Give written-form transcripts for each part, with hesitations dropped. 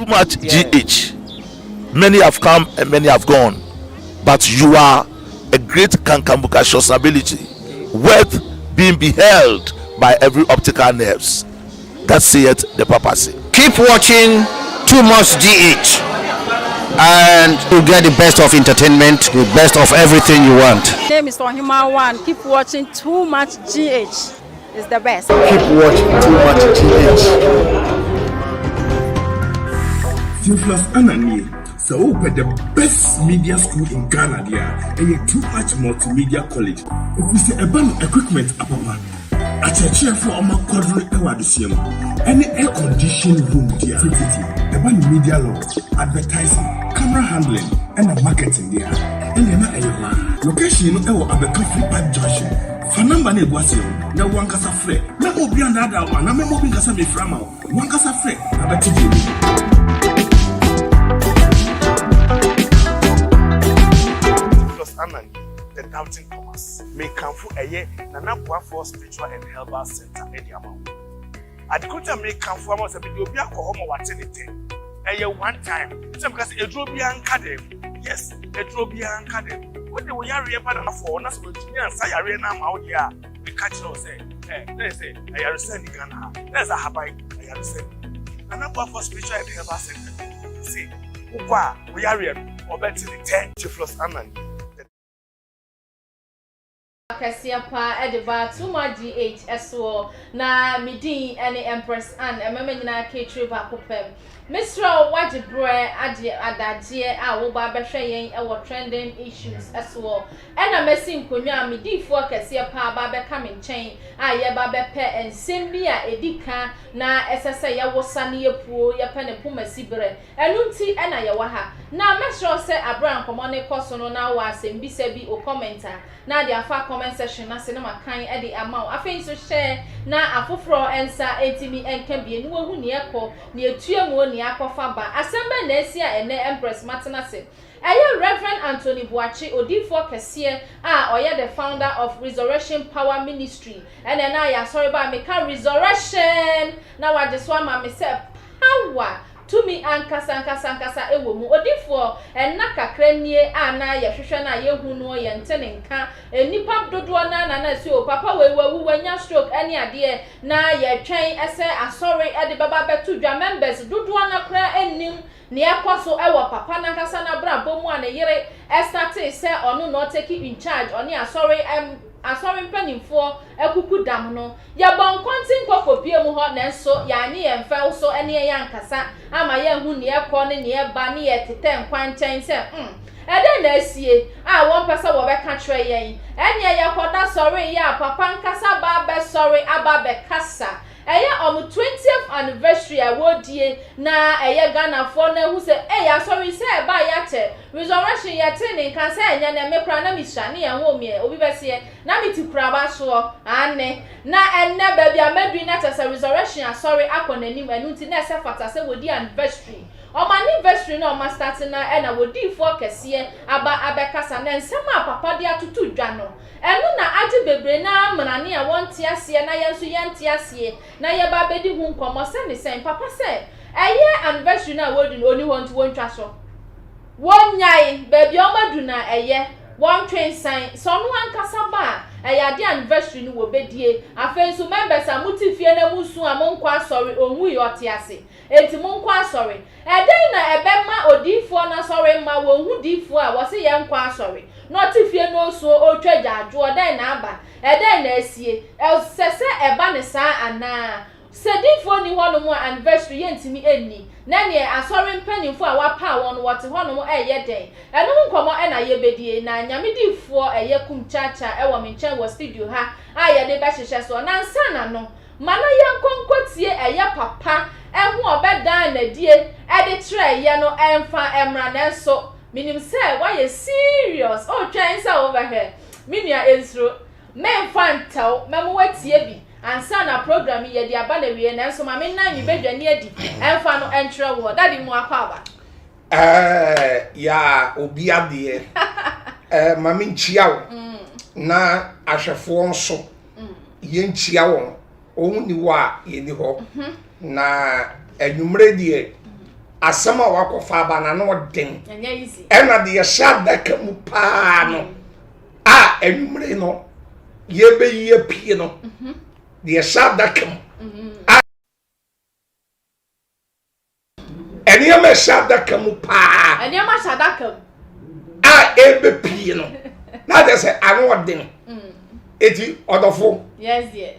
Too much GH. Many have come and many have gone, but you are a great kankambukacious ability, worth being beheld by every optical nerves. That saith the papacy. Keep watching Too Much GH and you get the best of entertainment, the best of everything you want. name is Ohima One. Keep watching Too Much GH. It's the best. Keep watching Too Much GH. Theophilus Annan nie, sɛ wopɛ the best media school in Ghana deɛ a, ɛyɛ Too Much Multimedia College. Ɛfiri sɛ ɛba no equipment apapa, akyerɛkyerɛfoɔ a wɔn akwadoro wɔ adesua mu, ɛne air condition room deɛ a, tititi, ɛba no media law, advertising, camera handling, ɛna marketing deɛ a, ɛnneɛ na ɛyɛ hɔ ara. Location no ɛwɔ Abɛka Free Pipe Junction. Fa number no egu aseɛ no na wo ankasa frɛ. Mɛma obi andaadaa wo anaa mɛma obi nkasa mefrɛ ama wo. Wo ankasa frɛ na bɛte deɛ ɛwɔ mu. Plus Annan, the doubting Thomas. Mekamfo ɛyɛ Nana Boafoɔ Spiritual and Herbal Center ɛde ama wo. Ade ko a mekamfo ama wo sɛ mede obi akɔ hɔ ma wate ne tɛ. Ɛyɛ one time. Sɛ meka sɛ eduro biara nka dɛm. Yes, eduro biara nka dɛm. Wode wo yareɛ ba Nanafoɔ hɔ na sɛ wɔntumi ansa yareɛ no ama wo deɛ a, meka kyerɛ wo sɛ, ɛ, na yɛ sɛ ayaresa ni Ghana ha. Na yɛ sɛ ahaban ayaresa ni. Nana Boafoɔ Spiritual and Herbal Center se wokɔ a wo yareɛ no ɔbɛte ne tɛ. Theophilus Annan, the Kɛseɛ paa de ba Tuma GH soɔ na me din ne Empress Ann mmarima nyinaa ka akyire baako pɛ. Mesrɛ wo wagye berɛ agye adagyeɛ a woba abɛhwɛ yɛn wɔ trending issues soɔ ɛna masi nkonnwa a me diifoɔ kɛseɛ paa ba abɛka me nkyɛn a yɛba abɛpɛ nsɛm bi a ɛdi ka na ɛsɛ sɛ yɛwosa ne yɛpuo yɛpɛ ne poma si berɛ ɛno nti ɛna yɛwɔ ha na mɛsrɛ wo sɛ aberɛ a nkɔmmɔ no kɔ so no na wowɔ asɛmbisa bi o comment a na de afa comment section no ase na makan de ama wo. Afei nso hyɛ na afoforɔ nsa ntumi nka bie na wɔahu nea ɛkɔ, nea ɛtua mu, nea akɔfa ba. Asɛm bɛn na asi a ɛnnɛ Empress matena ase? Ɛyɛ Rev. Anthony Boakye, odiyifoɔ kɛseɛ a ɔyɛ the founder of Resurrection Power Ministry, ɛna ɛna ayɛ asɔre ba a meka Resurrection na wagye so ama me sɛ power. Tumi ankasa ankasa ankasa wɔ mu. Odifoɔ, nna kakra nie a na yɛhwehwɛ no a yɛnhu noɔ, yɛnte ne nka. Nnipa dodoɔ no ara na na ɛse o papa wei wawu, wanya stroke ɛne adeɛ. Na yɛtwɛn sɛ asɔre de bɛba abɛto dwa. Members dodoɔ no ara koraa nnim nea ɛkɔ so wɔ papa no ankasa n'abrabɔ mu a ne yere startee sɛ ɔno na ɔtake in charge, ɔne asɔre asɔre mpanimfoɔ akuku dam no. Yɛbɔɔ nkɔnten kɔ kɔpuee mu hɔ, nanso yɛannye yɛn mfɛw so ne yɛn ankasa amma yɛanhu nea ɛkɔ ne nea ɛba ne yɛtetɛ nkwankyɛn sɛ, Hmm, ɛdɛn na asie? a wɔmpɛ sɛ wɔbɛka kyerɛ yɛn. Ɛnneɛ yɛkɔda sɔreeɛ a, papa ankasa ba abɛsɔre aba abɛkasa. Ɛyɛ wɔn twentieth anniversary a wɔredie na ɛyɛ Ghanafoɔ no ahu sɛ, ei, asɔre yi sɛ ɛbaeɛ akyɛ, Resurrection yɛtee ne nka sɛ ɛnyɛ nnɛ, me koraa na mesua ne yɛnwoo meɛ, obi bɛseɛ. Na me ti kuraba soɔ, aane, na ɛnnɛ baabi a maduru yi na kyerɛ sɛ Resurrection Asɔre akɔ n'anim, ɛno nti na ɛsɛ fata sɛ wɔdi anniversary. Wɔn anniversary no a wɔn astarte no ara na wɔdiifoɔ kɛseɛ aba abɛkasa, na nsɛm a papa de atoto dwa no, ɛno na agye bebree no ara mmarane a wɔnte aseɛ na yɛn nso yɛnte aseɛ na yɛba abɛdi ho nkɔmmɔ sɛ ne sɛn, papa sɛ ɛyɛ anniversary no a wɔredi no ɔnni hɔ nti wɔntwa so. Wɔnnyae, baabi a wɔadu no a ɛyɛ, wɔntwe nsan. Sɛ ɔno ankasa ba a, ɛyɛ adeɛ a anniversary no wɔbɛdie. Afei nso members a mote fie na mosu a monkɔ asɔre, ɔnwui, ɔte ase. Enti monkɔ asɔre. Ɛdɛn na ɛbɛma odiyifoɔ no asɔre mma wɔnhu diyifoɔ a wɔse yɛnkɔ asɔre, na ɔte fie na ɔresu, ɔretwa agyaadwoɔ, dɛn na aba? Ɛdɛn na asie? Ɛsɛ sɛ ɛba no saa anaa? Sɛ difoɔ nni hɔnom a anniversary yɛntumi nni, na neɛ asɔre mpaninfoɔ a wɔapaw wɔn no wɔte hɔnom ɛyɛ dɛn? Ɛno ho nkɔmmɔ na yɛbɛdie, na Nyame difoɔ ɛyɛ Kum Cha Cha ɛwɔ me nkyɛn wɔ studio ha a yɛde bɛhyehyɛ soɔ. Na ansa na no, ma na yɛnkɔ nkɔtie ɛyɛ papa ɛho ɔbɛdaa nadie ɛde kyerɛɛ yɛ no ɛmfa ɛmmra, nanso menim sɛ woayɛ serious, wotwɛn sɛ wobɛhwɛ, me nua ɛnsuro, memfa ntɛw, mɛma woatie bi. Ansa na program yi yɛde aba n'awieɛ nanso ma me nnan me badwani adi ɛmfa no nkyerɛ woɔ. Daddy mu akwaaba. Ɛɛ yaa obi adeɛ ɛɛ ma me nkyia wo mm. na ahwɛfoɔ nso mm. yɛnkyia wɔn wɔn ni hɔ a yɛni hɔ mhm. na anwummerɛ deɛ mm. Asɛm a wakɔfa aba no ano ɔden. Ɛna deɛ ɛhyɛ adaka mu paa no a anwummere no yɛbɛyi apue no mhm. deɛ ɛhyɛ adaka mu mhm. a nneɛma ɛhyɛ adaka mu paa nneɛma hyɛ adaka mu a ɛbɛpie no na kyerɛ sɛ ano ɔden mm. eti ɔdɔfo yes dear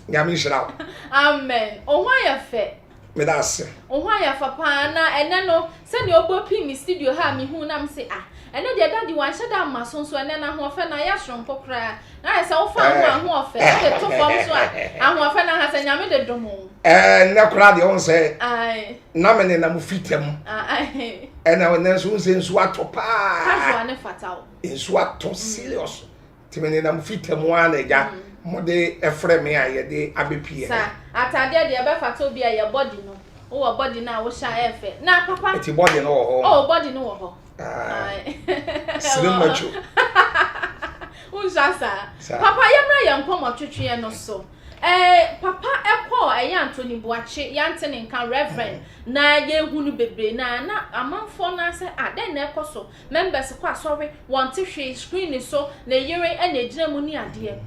nyame nhyira wo amen ɔho ayɛ fɛ Meda ase. Wo ho ayɛ fɛ paa na ɛnɛ no sɛnea ɔbɔ pii me studio ha a mehuu na mese ah ɛnɛ deɛ daddy wanhyɛ da amma so nso ɛnɛ no ahoɔfɛ no ayɛ soronko koraa na ayɛ sɛ wofa ho ahoɔfɛ wode to fam so a ahoɔfɛ no aha sɛ nyame de dom wo. Ɛɛ nnɛ koraa deɛ wohu sɛ na me nenam fita mu ɛna ɛnɛ nso wohu sɛ nsuo atɔ paa. Casual ne fata wo. Nsuo atɔ serious. Nti me nenam fita mu ara na agya mode frɛ me a yɛde abɛpie ha. Sa ataadeɛ deɛ ɛbɛfata obi a yɛ body no wowɔ body no a wohyɛ a ɛyɛ fɛ na papa. Nti body no wɔ hɔ. Oh body no wɔ hɔ. Ah, slim macho. Wonsua saa. Papa yɛmmra yɛn nkɔmmɔ twetweɛ no so. Eh, papa ɛkɔɔ ɛyɛ Anthony Boakye yɛante ne nka Reverend na yɛhu no bebree na na amanfoɔ no asɛ ah dɛn na ɛkɔ so Members kɔ asɔre, wɔnte hwee, screen so, ne yere na egyina mu ne adeɛ.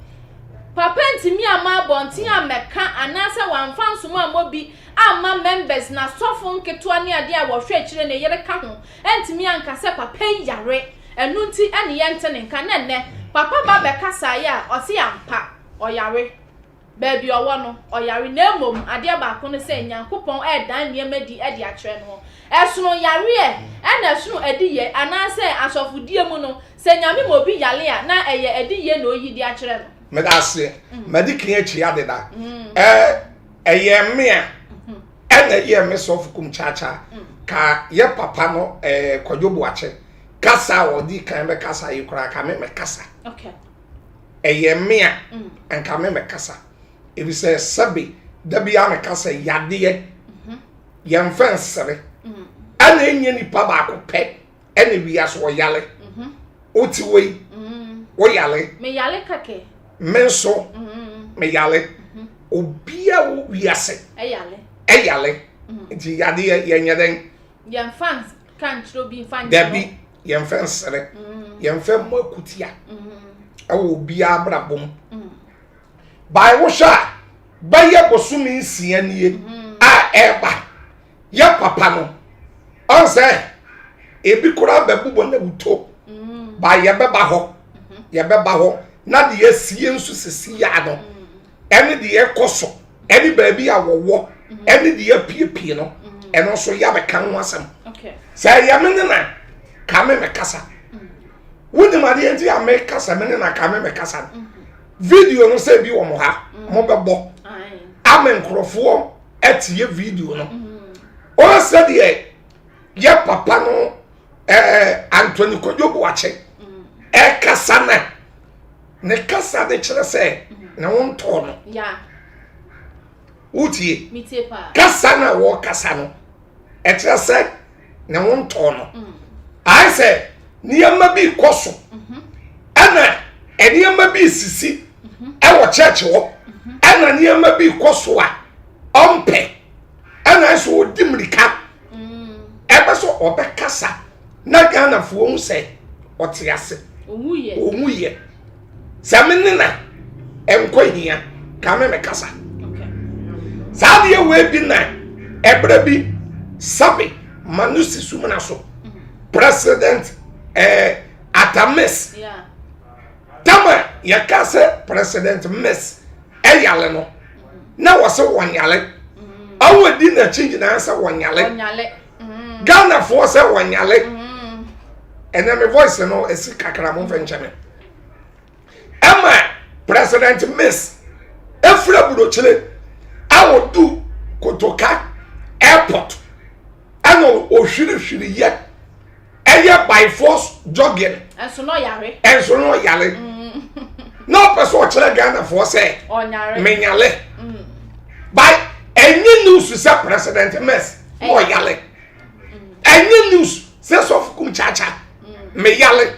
Papa ntumi amma abɔnten ammɛka anaasɛ wamfa nsoma ammɔ bi amma members, n'asɔfo nketewa ne adeɛ a wɔhwɛ akyire, ne yere ka ho, antumi anka sɛ papa yi yare, ɛno nti ne yɛnte ne nka. Na ɛnnɛ, papa ba bɛkasaeɛ a, ɔse ampa, ɔyare. Baabi a ɔwɔ no, ɔyare, na mmom adeɛ baako ne sɛ Nyankopɔn redan nneɛma adi de akyerɛ no. Ɛsono yareɛ ɛna ɛsono adiyɛ, anaasɛ asɔfodie mu no, sɛ Nyame ma obi yare a, na ɛyɛ adiyie na ɔyi de akyerɛ no. Meda ase. Madi kan akyia deda. Ɛyɛ me a ɛna ɛyɛ me sɔfo kum kyaakyaa ka yɛ papa no Kwadwo Boakye kasa a ɔdi kan bɛkasa yi koraa ka me mɛkasa. Okay. ɛyɛ me a mm. anka me mɛkasa efisɛ sɛbe da bi a meka sɛ yadeɛ mhm. yɛmfa nsere mm. ɛna ɛnyɛ nipa baako pɛ ɛna wiase ɔyale mhm. wote wei mm. woyale me nso meyale obia wo wiase ɛyale nti yadeɛ yɛnyɛ dɛn yɛmfa nka nkyerɛ obi mfa nyɛ dabi yɛmfa nsere mm. yɛmfa mmɔ akutia mm. ɛwɔ obiara abrabɔ mu mm. bae wohwɛ a bɛyɛ bosome nsia nie a ɛreba yɛ papa no ɔn sɛ ebi koraa bɛbobɔ na wuto ba yɛbɛba hɔ mm-hmm. yɛbɛba hɔ na deɛ asie nso sisi ya no ɛne deɛ ɛkɔ so ɛne baabi a wɔwɔ ɛne deɛ apiepie no ɛno nso yɛabɛka ho asɛm sɛ ɛyɛ me ne na ka me mɛkasa wonim adeɛ nti a mekasa me ne na ka me mɛkasa no video no sɛ bi wɔ mo ha mobɛbɔ ama nkurɔfoɔ atie video no ɔn sɛdeɛ yɛ papa no ɛɛ Anthony Kwadwo Boakye ɛkasa na ne kasa de kyerɛ sɛ ne ho ntɔɔ no wotie kasa no a wɔkasa no ɛkyerɛ sɛ ne ho ntɔɔ no mm. ayɛ sɛ nneɛma bi kɔ so mhm. ɛna nneɛma bi sisi mhm. ɛwɔ church hɔ mhm. ɛna nneɛma bi kɔ so a ɔmpɛ ɛna nso ɔdi mmirika ɛbɛ sɛ ɔbɛkasa na ghanafoɔ hu sɛ ɔte ase ɔwu yɛ sɛ me ne na ɛnkɔ hia ka me mekasa saa deɛ wei bi na ɛberɛ bi sabe ma no si sumina so president eh, atamis yeah. tama yɛka sɛ president miss ɛyale no na wɔsɛ wɔnyale ɔwɔ di n'akyi nyinaa sɛ wɔnyale ghanafoɔ sɛ wɔnyale ɛnɛ me voice no ɛsi kakra mo mfɛ nkyɛ me ɛma president miss efiri aburokyire a wɔdu kotoka airport ɛna ohwirihwiri yɛ. ɛyɛ by force jogging. ɛnso na ɔyare. ɛnso na ɔyare. Mm. na ɔpɛ sɛ ɔkyerɛ ghanafoɔ sɛ. ɔnyare. menyale. Mm. by ɛnyɛ news sɛ president mess na ɔyale. Mm. ɛnyɛ news sɛ sɔfo kum kyakya meyale.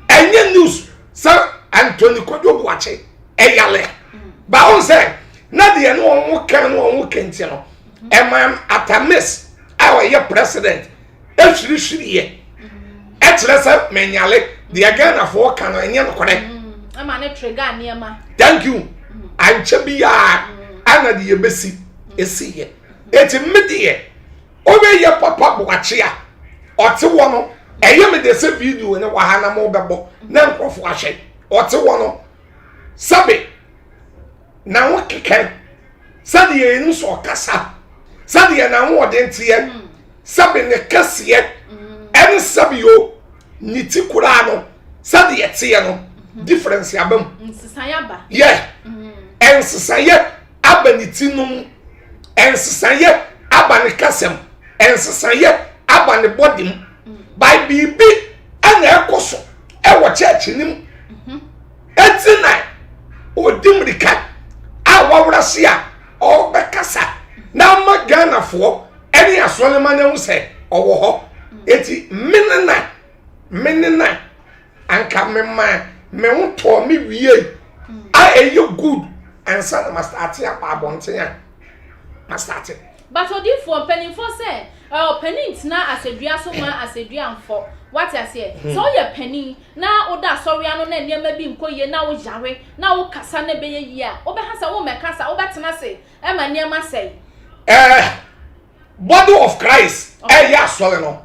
ɛnyɛ news sɛ anthony kwadwo boakye ɛyale. báwo sɛ na deɛ ne wɔn ho kan ne wɔn ho kɛntɛ no ɛma atamis a ɔyɛ president ehwirihwiri yɛ ɛkyerɛ sɛ menyale deɛ Ghanafoɔ ka no ɛnyɛ nokorɛ. Ɛma ne trigger nneɛma. Thank you. Ankyɛ biara ana deɛ ebesi esi yɛ. Eti me deɛ ɔbɛyɛ papa boakye a ɔte wɔ no ɛyɛ me de sɛ video ne wɔ ha na mo bɛbɔ na nkurɔfoɔ ahwɛ ɔte wɔ no sɛbe na ho keka sɛdeɛ yɛnim sɛ ɔkasa sɛdeɛ n'ahoɔden teɛ sɛbe ne kɛseɛ ɛne sɛbe o ne ti koraa no sɛdeɛ teɛ no difference aba mu yɛ nsesaeɛ aba ne ti no mu nsesaeɛ aba ne kasa mu nsesaeɛ aba ne body mu by biribi ɛna ɛkɔ so ɛwɔ church no mu Enti na ɔdi mmirika a wawura se a ɔrebɛkasa na ama Ghanafoɔ ne asɔrema no ahu sɛ ɔwɔ hɔ. Enti me ne na me ne na anka me ma me ho tɔɔ me wie a ɛyɛ good ansa na mastate aba abɔnten a mastate. But odiyifoɔ, mpaninfoɔ sɛ ɔpanin ntena asɛdua so mma asɛdua mfɔ, wate aseɛ? Sɛ woyɛ panin na woda asɔre ano na nneɛma bi nkɔ yie na woyare na wokasa na ɛbɛyɛ yie a, wobɛha sɛ wommɛkasa, wobɛtena ase ma nneɛma asɛe. Eh, body of Christ ɛyɛ eh, asɔre no.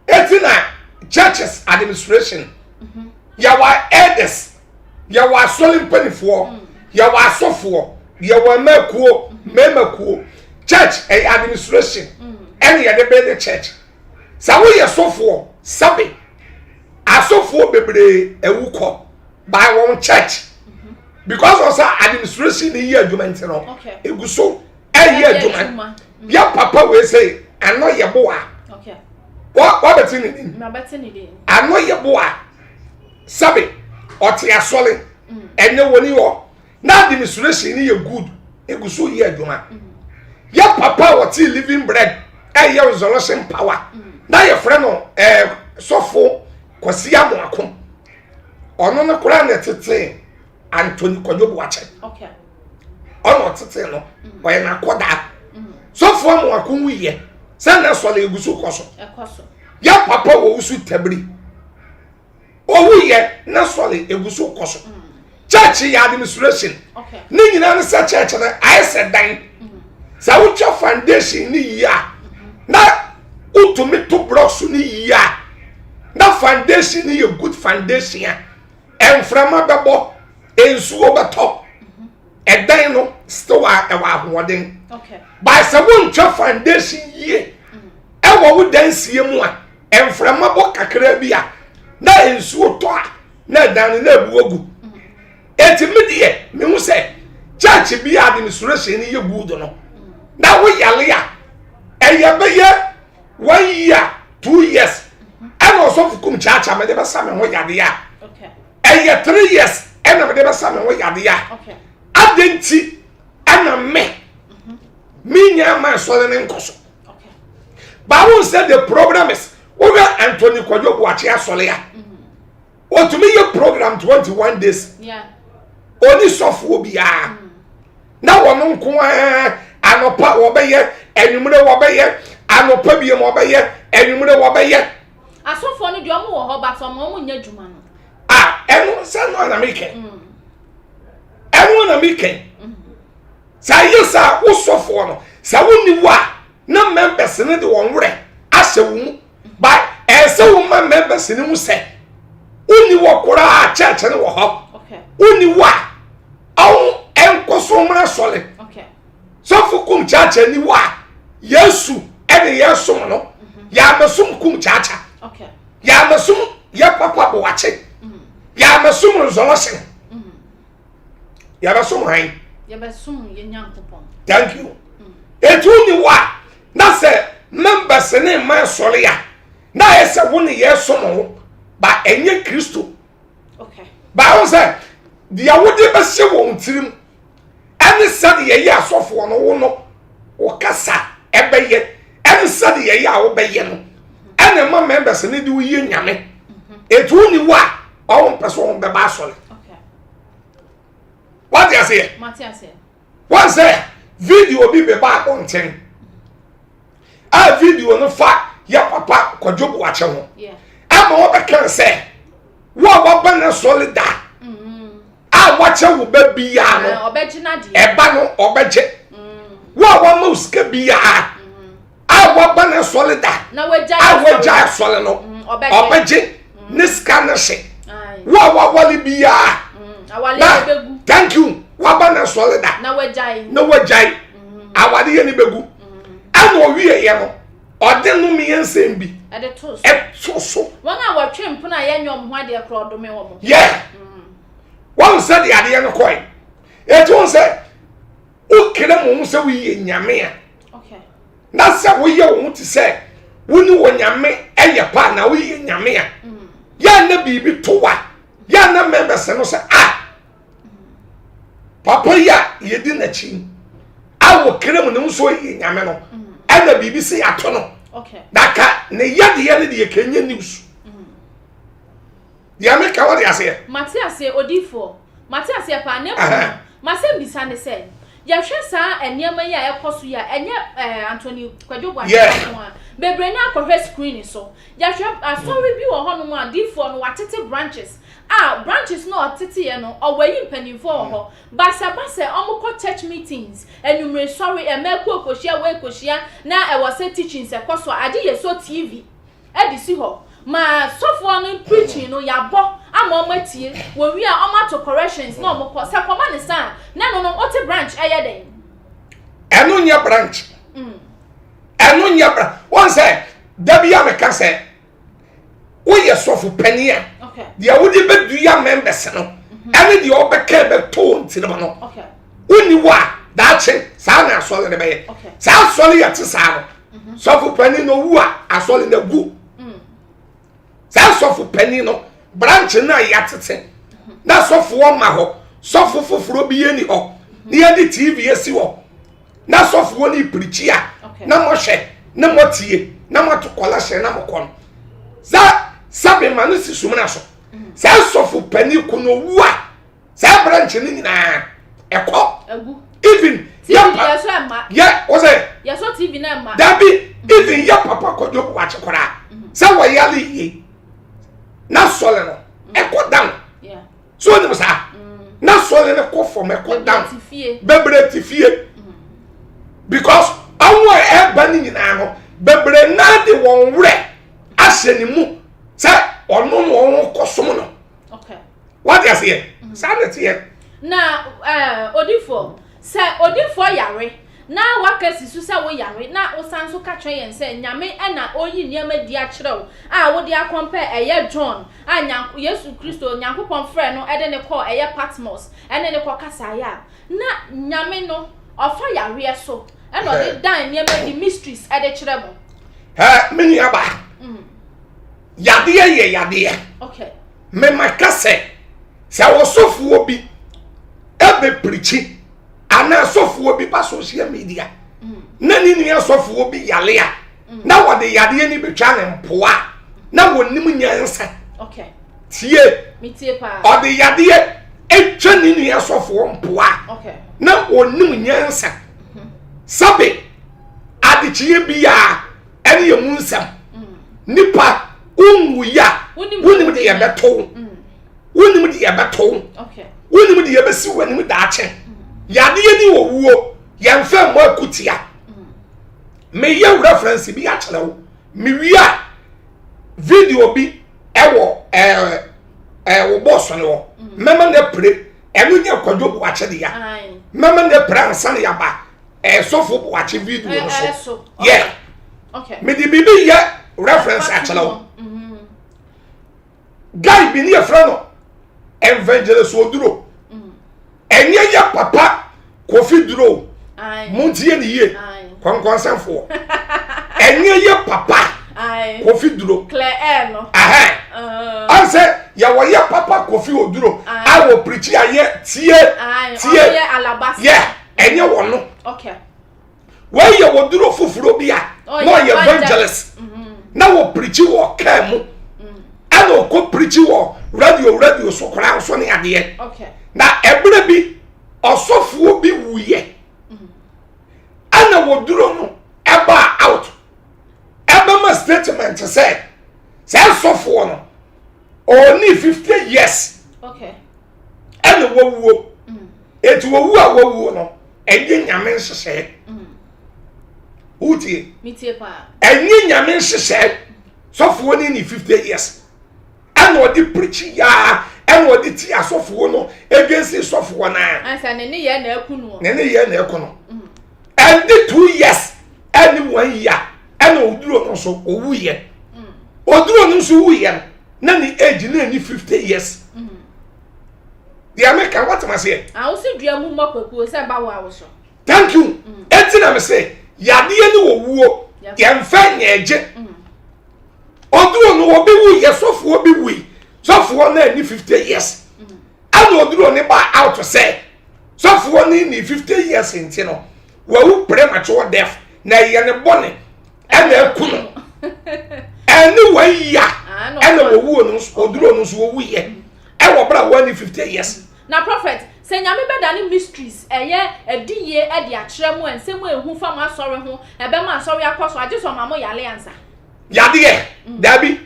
Eti na churches administration, mhm. yɛwɔ elders, yɛwɔ asɔre mpanimfoɔ, mm. yɛwɔ asɔfoɔ, yɛwɔ mmakuo, mhm. mmarima kuo. Church ɛyɛ administration, mm. ɛne yɛde bɛyɛ church. Sɛ woyɛ sɔfoɔ, sɛbe asɔfoɔ bebree awu kɔ by wɔn church because of sɛ administration ni yɛ adwuma nti no egu so ɛyɛ adwuma yɛ papa wei sɛ ano yɛ boa wabɛte ne din ano yɛ boa sɛbe ɔte asɔre ɛnyɛ wɔn ni hɔ. Na administration ni yɛ good egu so yɛ adwuma yɛ papa a wɔte living bread ɛyɛ resurrection power na yɛfrɛ no ɛɛ sɔfo Kwasi Amoako ɔno no koraa na ɛtete Anthony Kwadwo Boakye ɔna ɔtete no ɔyɛ n'akɔdaa sɔfo Amoako wuyɛ sɛ na sɔre egu so kɔ so yɛ papa wɔ wusu tabiri. Owu yɛ na sɔre egu so kɔ so. Church yɛ administration. Ne nyinaa ne sɛ church no ayɛ sɛ dan. Sɛ wotwa foundation ne yie a na wotumi to blocks ne yie a na foundation ne yɛ good foundation a mframa bɛbɔ nsuo bɛtɔ ɛdan no still a ɛwɔ ahoɔden. By sɛ wontwa foundation yie ɛwɔ wo dansie mu a mframa bɔ kakra bi a na nsuo tɔ a na ɛdan no na ebu agu eti mi deɛ mehu sɛ church bi a administration no yɛ good no na woyale a ɛyɛ bɛyɛ one year 2 years ɛna ɔsɔfo kum kyaakyaa mede bɛsa me ho yadeɛ a ɛyɛ 3 years ɛna mede bɛsa me ho yadeɛ a adɛn nti ɛna me menya ama asɔre ne nkɔ so. But wo sɛ the problem is wohwɛ Anthony Kwadwo Boakye asɔre a otumi yɛ program 21 days oni sɔfoɔ biara na wɔn nko ara anɔpa wɔbɛyɛ anwummerɛ wɔbɛyɛ anɔpa biem wɔbɛyɛ anwummerɛ wɔbɛyɛ. Asɔfoɔ no deɛ ɔmo wɔ hɔ but ɔmo nyɛ adwuma no. A ɛno sɛ no ana mi kɛn ɛno ana mi kɛn. Sɛ ayɛ sɛ wo sɔfoɔ no sɛ wonni wo a na members no de wɔn werɛ ahyɛ wo mu ba ɛsɛ wo ma members no mu sɛ wonni wɔ koraa church no wɔ hɔ wonni wo a ɔwo ɛnkɔ so mmra sɔre sɔfo kum kyaakya ni wo a Yesu ɛne yɛ som no yɛamesom kum kyaakya yɛamesom yɛ papa boakye yɛamesom nzɔlɔhyen yɛbɛsom han. Yɛbɛsom yɛn Nyankopɔn. Thank you. Etu ni wa na sɛ members ne mma sɔre a na ayɛ sɛ wo ne yɛ som wo ba ɛnyɛ Kristo. Okay. Ba ho sɛ deɛ wode bɛhyɛ wɔn tirim ɛne sɛdeɛ yɛyɛ asɔfoɔ no wo no wo kasa ɛbɛyɛ ɛne sɛdeɛ yɛyɛ a wobɛyɛ no ɛna ɛma members ne de woyɛ nyame. Etu ni wa ɔmo mpɛ so ɔmo bɛba asɔre. Wate aseɛ? Wɔn sɛ video bi bɛba abɔnten. A video no fa yɛ papa Kwadwo Boakye ho. Ama wɔbɛka sɛ wo a waba n'asɔre da mm-hmm. a wakyɛ wo ba biara no ɛba no ɔbɛgye. Mm. Wo a wama wo sika biara mm-hmm. a waba n'asɔre da a wagya asɔre no mm, ɔbɛgye mm. ne sika no hye. Wo a wawale biara na thank you waba n'asɔre da na wagyae awadeɛ no bɛgu. Ɛna ɔwieɛ no ɔde nnomeɛ nsɛm bi ɛto so. Wɔn a wɔtwe mpono a yɛnyɛ wɔn ho adeɛ korɔ ɔdome wɔn. Yɛ wɔn sɛ de adeɛ no kɔe eti wɔn sɛ wokere mo ho sɛ woyɛ nyame a na sɛ woyɛ wɔn ho te sɛ wo ne wɔ nyame ɛyɛ pa na woyɛ nyame a mm. yɛ na biribi to wa yɛ na members no sɛ ah papa yi a yɛdi n'akyi a wɔkra mu ne nso yɛ nyame no ɛna biribi sɛ yɛato no na ka ne yadeɛ no deɛ kɛnyɛ news deɛ meka wɔde aseɛ. Mate aseɛ odiifoɔ mate aseɛ paa na mmom masɛm bisa ne sɛ yɛhwɛ saa nneɛma yi a ɛkɔ so yi a ɛnyɛ eh, Anthony Kwadwo Boakye nko a bebree no akɔhwɛ screen so yɛhwɛ asɔre bi wɔ hɔnom a diifoɔ no watete branches A branches no a ɔteteɛ no ɔwɔ ayi mpaninfoɔ wɔ hɔ but sɛ ɛba sɛ ɔmo kɔ church meetings anwummere sɔre ɛmɛ kuo kɔhyia wei kɔhyia na ɛwɔ sɛ teachings ɛkɔ so a agye yɛ sɔ TV ɛde si hɔ ma sɔfoɔ no preaching no yabɔ ama ɔmo atie wɔ wie a ɔmo ato corrections na ɔmo kɔ sɛ kɔma ne saa na ɛno no wote branch ɛyɛ dɛn? Ɛno nyɛ branch ɛno nyɛ branch wɔn sɛ dabi a meka sɛ. woyɛ sɔfo panyin a deɛ wode bɛdua members no mhm. ɛne deɛ ɔbɛka bɛtɔ wɔn tirim no wonni hɔ a daakye saa na asɔre no bɛyɛ saa asɔre yɛ te saa no mhm. sɔfo panyin no wu a asɔre no agu mm. saa sɔfo panyin no branch no a yɛatete mhm. na sɔfoɔ ma hɔ sɔfo foforɔ bi yɛ ni hɔ na yɛde tv asi hɔ na sɔfoɔ no pirikyi a na mohwɛ na motie na moato kɔlɛhyɛ na mokɔ no sɛ sɛbe ma no si sumina so mm. sɛ sɔfo panin ko no wu a saa branch no nyinaa ɛkɔ even yɛ pa yɛ wɔsɛ dabi mm. even yɛ papa kɔdwo wakye koraa mm. sɛ wɔyale yie na sɔle no ɛkɔ down. So onim saa? Na sɔre no kɔ fam ɛkɔ down. Bebree te fie. Because ɔmo a ɛba no nyinaa no bebree naa de wɔn werɛ ahyɛ ne mu sɛ ɔno na wɔn kɔ som no. Wate aseɛ? Saa na ɛteɛ. Na ɛɛ eh, odifoɔ Sɛ odifoɔ yare na waka si so sɛ wo yare na wosan nso ka kyerɛ yɛn sɛ Nyame na ɔreyi nneɛma adi akyerɛ wo a wode akɔmpɛ ɛyɛ John a Nyank Yesu Kristo Nyankopɔn frɛɛ no de no kɔɔ ɛyɛ Patmos ɛne no kɔ kasaeɛ a na Nyame no ɔfa yareɛ so ɛna ɔde dan nneɛma adi mysteries ɛde kyerɛ mo. Hɛ me nua baa yadeɛ yɛ yadeɛ. Okay. Mema ka sɛ sɛ ɔsɔfoɔ bi ɛbɛpirikyi anaa sɔfoɔ bi ba social media mm. na ne nua sɔfoɔ bi yale a mm. na wɔde yadeɛ no bɛtwa ne mpoa na wɔnim nyansa tie ɔde yadeɛ atwa ne nua sɔfoɔ mpoa na wɔnim nyansa mm-hmm. sɛbe adekyeɛ biara ɛne yɛ mu nsɛm mm. nipa wonwuyi a wonim de yɛbɛto wonim de yɛbɛto wonim de yɛbɛsi w'anim daakye yadeɛ ni owuo yɛmfa mmɔ akutia meyɛ reference bi akyerɛ wo mewie a video bi ɛwɔ ɛɛ ɛɛ wo bɔɔso no hɔ mɛma no apire ɛno nyɛ kwadwo boakye de ya mɛma no apire ansa na yaba ɛsɔfo boakye video no so yɛ mede biribi yɛ reference akyerɛ wo guy bi ne yɛfrɛ no evangelist oduro ɛnyɛ yɛ papa kofi duro montie ne yie kɔnkɔnsɛmfoɔ ɛnyɛ yɛ papa kofi duro ɔn sɛ yɛwɔ yɛ papa kofi oduro a wɔ pirikyi a yɛ tie tie yɛ ɛnyɛ wɔ no wei yɛ wɔ duro foforɔ bi a na ɔyɛ evangelist mm-hmm. na wɔ pirikyi wɔ kaa mu mm. ɛna ɔkɔ pirikyi wɔ radio radio so koraa nso ne adeɛ na ɛberɛ bi ɔsɔfoɔ bi wuyɛ mm. ɛna wɔ duro no ɛbaa out. statement sɛ saa sɔfoɔ no ɔni 50 years ɛna wawuo. Eti wawu a wawuo no ɛnyɛ Nyame nhyehyɛɛ. Wotie? Ɛnyɛ Nyame nhyehyɛɛ. Sɔfoɔ no ni 50 years ɛna ɔde pirikyi yaa ɛna ɔde ti asɔfoɔ no against sɔfoɔ naa. Ansa ne ne yɛ na ɛko no. Ne ne yɛ na ɛko no. Ɛnde 2 years ɛne 1 year ɛna oduro no nso owu yɛ. Oduro no nso wu yɛ no na ne age na ɛni 50 years. Deɛ meka wɔtema seɛ. Ahosi dua mu mmɔ kwakuo sɛ ba wɔ awoso. Thank you. Eti na me se yadeɛ ne wɔ wuo yɛnfɛ nyɛ gye. Oduro no obi wu yɛ, sɔfoɔ bi wu yi, sɔfoɔ no ani 50 years ɛna oduro ne ba out sɛ sɔfoɔ no ni 50 years nti no wawu premature death na ɛyɛ ne bɔne ɛna ɛku no. Ɛne 1 year ɛna wɔwuo no nso, oduro no nso wɔwu yɛ ɛwɔ bere a wɔn ani 50 years. Na prophet, sɛ Nyame bɛda ne mysteries ɛyɛ ɛdi yie ɛde akyerɛ mu, nsɛm ehu fa mo asɔre ho, ɛbɛma asɔre akɔ so, agye sɛ ɔma mo yale ansa? Yadeɛ dabi,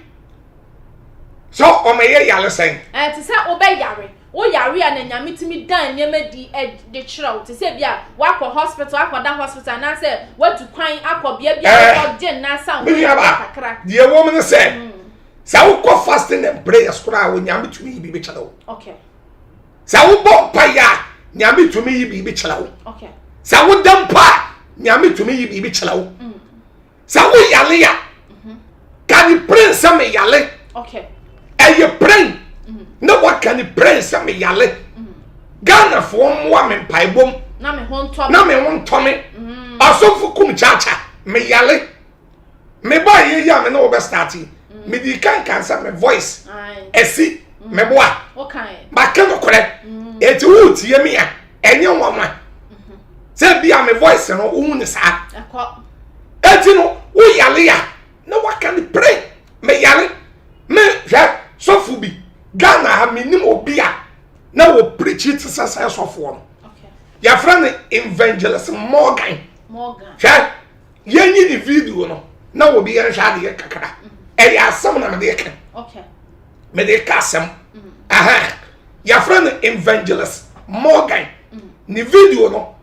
sɛ ɔmo yɛ yale sɛn? Ɛte sɛ wobɛyare, woyare a na Nyame tumi dan nneɛma di ɛde kyerɛ wo, te sɛ bi a wakɔ hospital, akɔda hospital, anaasɛ watu kwan akɔ bea bi a wakɔ gye nnasa ho Me nua ba, kakra. Deɛ ɛwɔ mu ne sɛ wokɔ fasting and prayers koraa a, Onyame tumi yi biribi kyerɛ wo. Sɛ wobɔ mpaeɛ a, Nyame tumi yi biribi kyerɛ wo. Sɛ woda mpo a, Nyame tumi yi biribi kyerɛ wo. Sɛ woyale a, ka ne pren sɛ meyale. Ɛyɛ pren na waka ne pren sɛ meyale, Ghanafoɔ mmoa me mpaebom na me ho ntɔ. Na me ho ntɔ me. Ɔsɔfo kum kyaakya, meyale, meba yɛ yi a me ne wo bɛ start yi, mede kankan sɛ me voice ɛsi meboa maka nokorɛ. Eti wotie me a, ɛnyɛ nwanwa sɛ bi a me voice no wohu ne saa. Eti no woyale a na waka ne pere meyale. Me hwɛ sɔfo bi Ghana ha, menim obi a na wɔ preach te sɛ sɔfoɔ no, yɛfrɛ no Evangelist Morgan. Hwɛ, yɛnyi ne video no na obi yɛnhwɛ adeɛ kakra. Ɛyɛ asɛm na mede ka, mede ka asɛm aha. Yɛfrɛ no Evangelist Morgan. Ne video no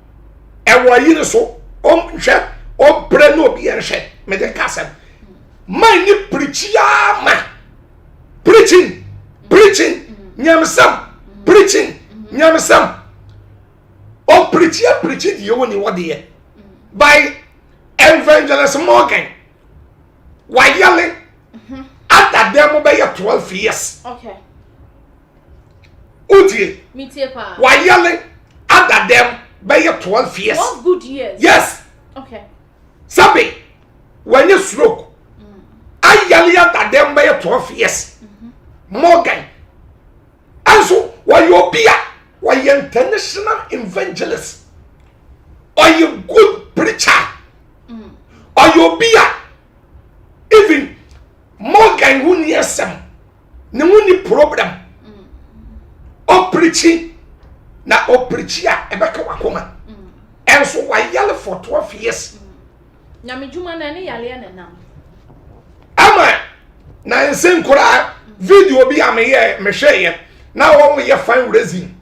ɛwɔ yi no so, ɔnhwɛ, ɔbrɛ na obi yɛnhwɛ. Mede ka asɛm man ne preachia ma preaching, preaching nyamsɛm, preaching nyamsɛm, ɔpreachia preachi deɛ wɔ ni wɔdeɛ by Evangelist Morgan. Wayale ada dɛm mo bɛyɛ 12 years. Wotie? Wayale ada dɛm bɛyɛ 12 years. 12 good years. Yes. Sabi wanyɛ stroke, ayale ada dɛm bɛyɛ 12 years. Morgan ɛnso wɔyɛ obi a wɔyɛ international evangelist, ɔyɛ good preacher, ɔyɛ obi a even Morgan ho ni asɛm, ne ho ni problem. Ɔpreachi na ɔpreachi a ɛbɛka wakoma. Ɛnso wayale for 12 years. Nyame dwuma na ɛne yaleɛ ne nam. Ama na nse nkoraa video bi a meyɛ mehwɛeɛ na wɔn yɛ fundraising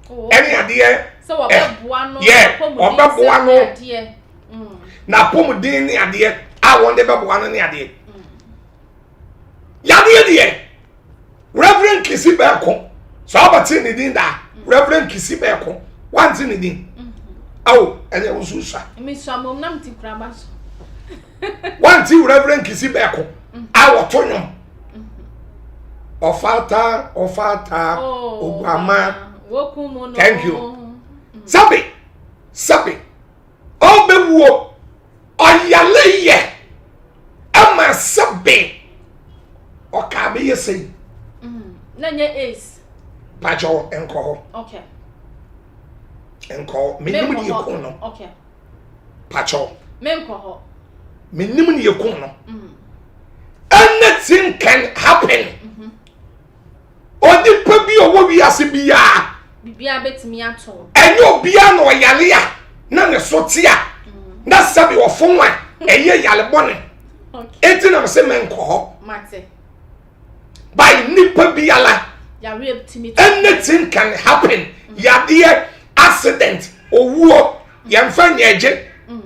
ɛne adeɛ. Sɛ wɔbɛboa no. Yɛ ɔbɛboa no na apɔmuden ne adeɛ a wɔn de bɛboa no ne adeɛ. Yadeɛ deɛ, Reverend Kisi Bɛɛko, sɛ ɔbɛte ne din daa, Reverend Kisi Bɛɛko, wante ne din awo ɛnyɛ wo nso sua. Mesua mom na mete kuraba so. Wante Reverend Kisi Bɛɛko a wɔto nwom "Ɔfata ɔfata oguama"? Thank you. Sabi sabi ɔbɛwuo ɔyale yɛ ama sabi ɔka bɛyɛ sɛyi. Na nyɛ ace. Pakyɛw, nkɔ hɔ. Nkɔ hɔ, menim ne yɛ kun no. Pakyɛw. Menkɔ hɔ. Menim ne yɛ kun no. Anything can happen. Onipa bi a ɔwɔ wiase biara, biribiara bɛtumi ato. Ɛnyɛ obiara na ɔyale a na ne so te a na sɛbi ɔfon a ɛyɛ yale bɔne. Eti na sɛ mɛnkɔ hɔ. By nipa biara. Anything can happen. Mm. Yadeɛ, accident, owuo, yɛmfa nyɛ gye. Mm.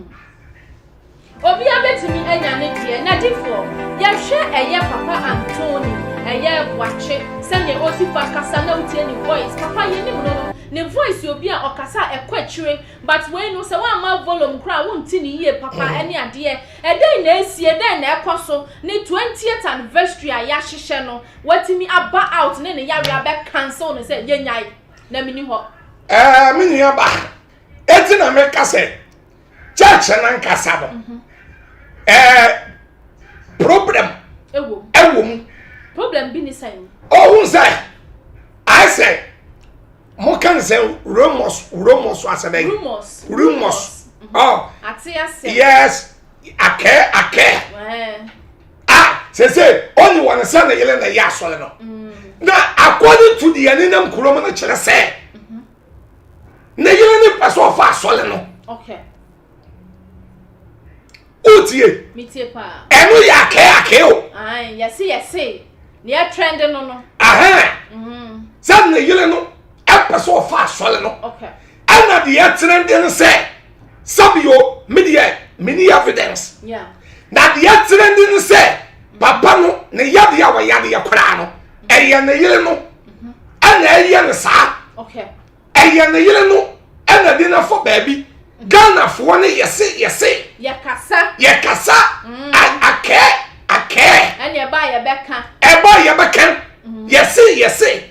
Obia bɛtumi anya ne deɛ. Nadifoɔ, yɛhwɛ ɛyɛ papa Anthony, ɛyɛ Boakye, sɛdeɛ ɔsi fa kasa na wotie ne voice, papa yɛnim no no, ne voice yɛ obi a ɔkasa a ɛkɔ akyire, but wei no sɛ woamma volume koraa a wonte ne yie papa ɛne adeɛ, ɛdɛn na ɛsie, dɛn na ɛkɔ so, ne 20th anniversary a yɛahyehyɛ no, watumi aba out ne ne yareɛ abɛ cancel no sɛ yɛnyae, na menni hɔ. Ɛɛ me nua ba, eti na meka sɛ church nankasa no mhm. ɛɛ problem ɛwɔ mu. Problem bi ni sɛn. Ohun sɛ ayɛ sɛ mo kan sɛ rumors rumors asɛ dɛ. Rumors. Rumors. Ɔ Ate asɛm. Yes akɛ akɛ. Ah sese ɔnyi wɔn sɛ ne yere na ɛyɛ asɔre no. Mm. Na according to deɛ nenam kurom no kyerɛ sɛ. Mm-hmm. Ne yere ne pɛ sɛ ɔfa asɔre no. Wotie? Ɛno yɛ akɛɛ akɛɛ o. Yɛse yɛse nea trend no no. Mm-hmm. Sɛ ne yere no ɛpɛ sɛ ɔfa asɔre no. Ɛna deɛ trend no sɛ sɛbio me deɛ meni evidence. Na deɛ trend no sɛ papa no ne yadeɛ a wɔyadeɛ koraa no ɛyɛ ne yere no mm-hmm. ɛna ɛyɛ no saa. Ɛyɛ ne yere no ɛna de no afɔ baabi. Ghanafoɔ no yɛse yɛse. Yɛkasa. Yɛkasa. Mm. Akɛɛ akɛɛ. Ɛna ɛba yɛbɛka. Ɛba yɛbɛka. Mm. Yɛse yɛse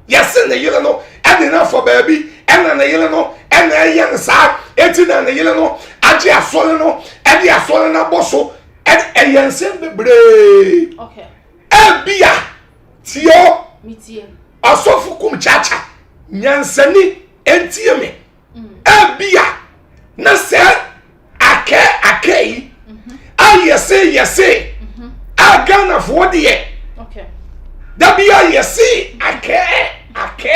yɛse ne yere no ɛde no afɔ baabi ɛna ne yere no ɛna ɛyɛ no saa eti na ne yere no agye asɔre no ɛde asɔre no abɔ so ɛyɛ nsɛm bebree. Okay. Ebia tie o. Ɔsɔfo kum kyakya nyansani ntie me. Ebia na sɛ akɛ akɛ yi a yɛse yɛse a Ghanafoɔ deɛ dabi a yɛse akɛ akɛ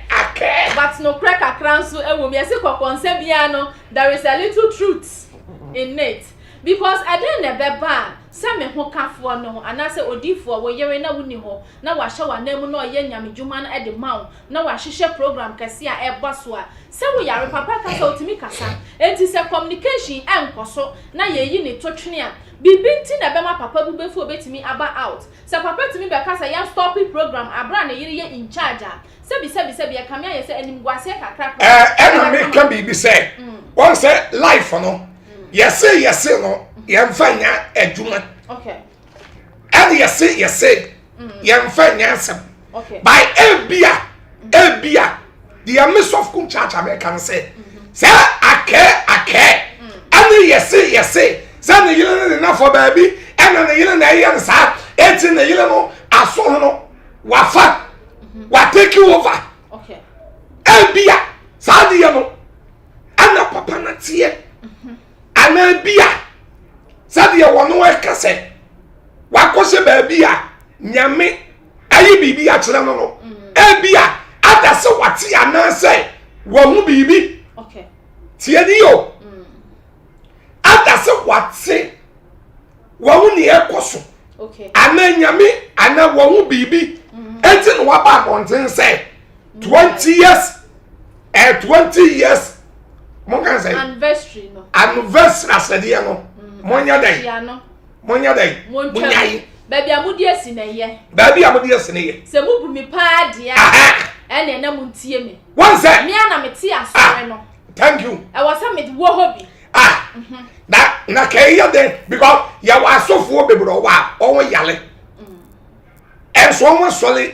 akɛ. But nokorɛ kakra nso ɛwɔ mu yɛse kɔkɔnsa biara no there is a little truth in it because ɛdɛn na ɛbɛba a sɛ me ho kafoɔ no anaasɛ odiifoɔ wo yere na wonni hɔ na wahyɛ w'ananmu na ɔyɛ nyamedwuma no de ma wo na wahyehyɛ program kɛse a ɛba so a, sɛ wo yare papa ka sɛ ɔtumi kasa, enti sɛ communication ɛnkɔ so na yɛyi ne to twene a, biribi nti na ɛbɛma papa bu bɛfu ɔbɛtumi aba out. Sɛ papa tumi bɛka sɛ yɛn stop program aberɛ a ne yere yɛ in charge a, sɛbi sɛbi sɛbi ɛkame ayɛ sɛ animguaseɛ kakra koraa Ɛɛ ɛna meka biribi sɛ, wɔn sɛ life no, yɛse yɛse no, yɛmfa nya adwuma. Okay. Ɛna yɛse yɛse yɛmfa nyɛ asɛm by ebia ebia deɛ me sɔfo kum kyaakyaa mɛka no sɛ sɛ akɛɛ akɛɛ ɛne yɛse yɛse sɛ ne yere ne ne nafɔ baabi ɛna ne yere na ɛyɛ no saa eti ne yere no aso ho no wafa wa take over ebia saa deɛ no ɛna papa no teɛ anaa ebia sɛdeɛ wɔn ɛka sɛ wakɔhyɛ baabi a nyame ayi biribi akyerɛ no no mm. ebi a ada sɛ wate anaasɛ wahu biribi tie ni o mm. ada sɛ wate wahu nea ɛkɔ so anaa nyame anaa wahu biribi mm. eti na waba abɔnten sɛ 20 years eh, 20 years mo kan sɛ anniversary no anniversary asɛdeɛ no mo nyɛ dɛn monyɛ dɛn monyae baabi a mode asi na ɛyɛ baabi a mode asi na ɛyɛ sɛ mubu me paa deɛ a ɛne ɛna montie me wɔn sɛ me a na mete asɔre ah, no thank you ɛwɔ sɛ mede wɔ hɔ bi ah mhm. na na ka ɛyɛ dɛn because yɛwɔ asɔfoɔ bebree wɔ a wɔn yale ɛnso wɔn asɔre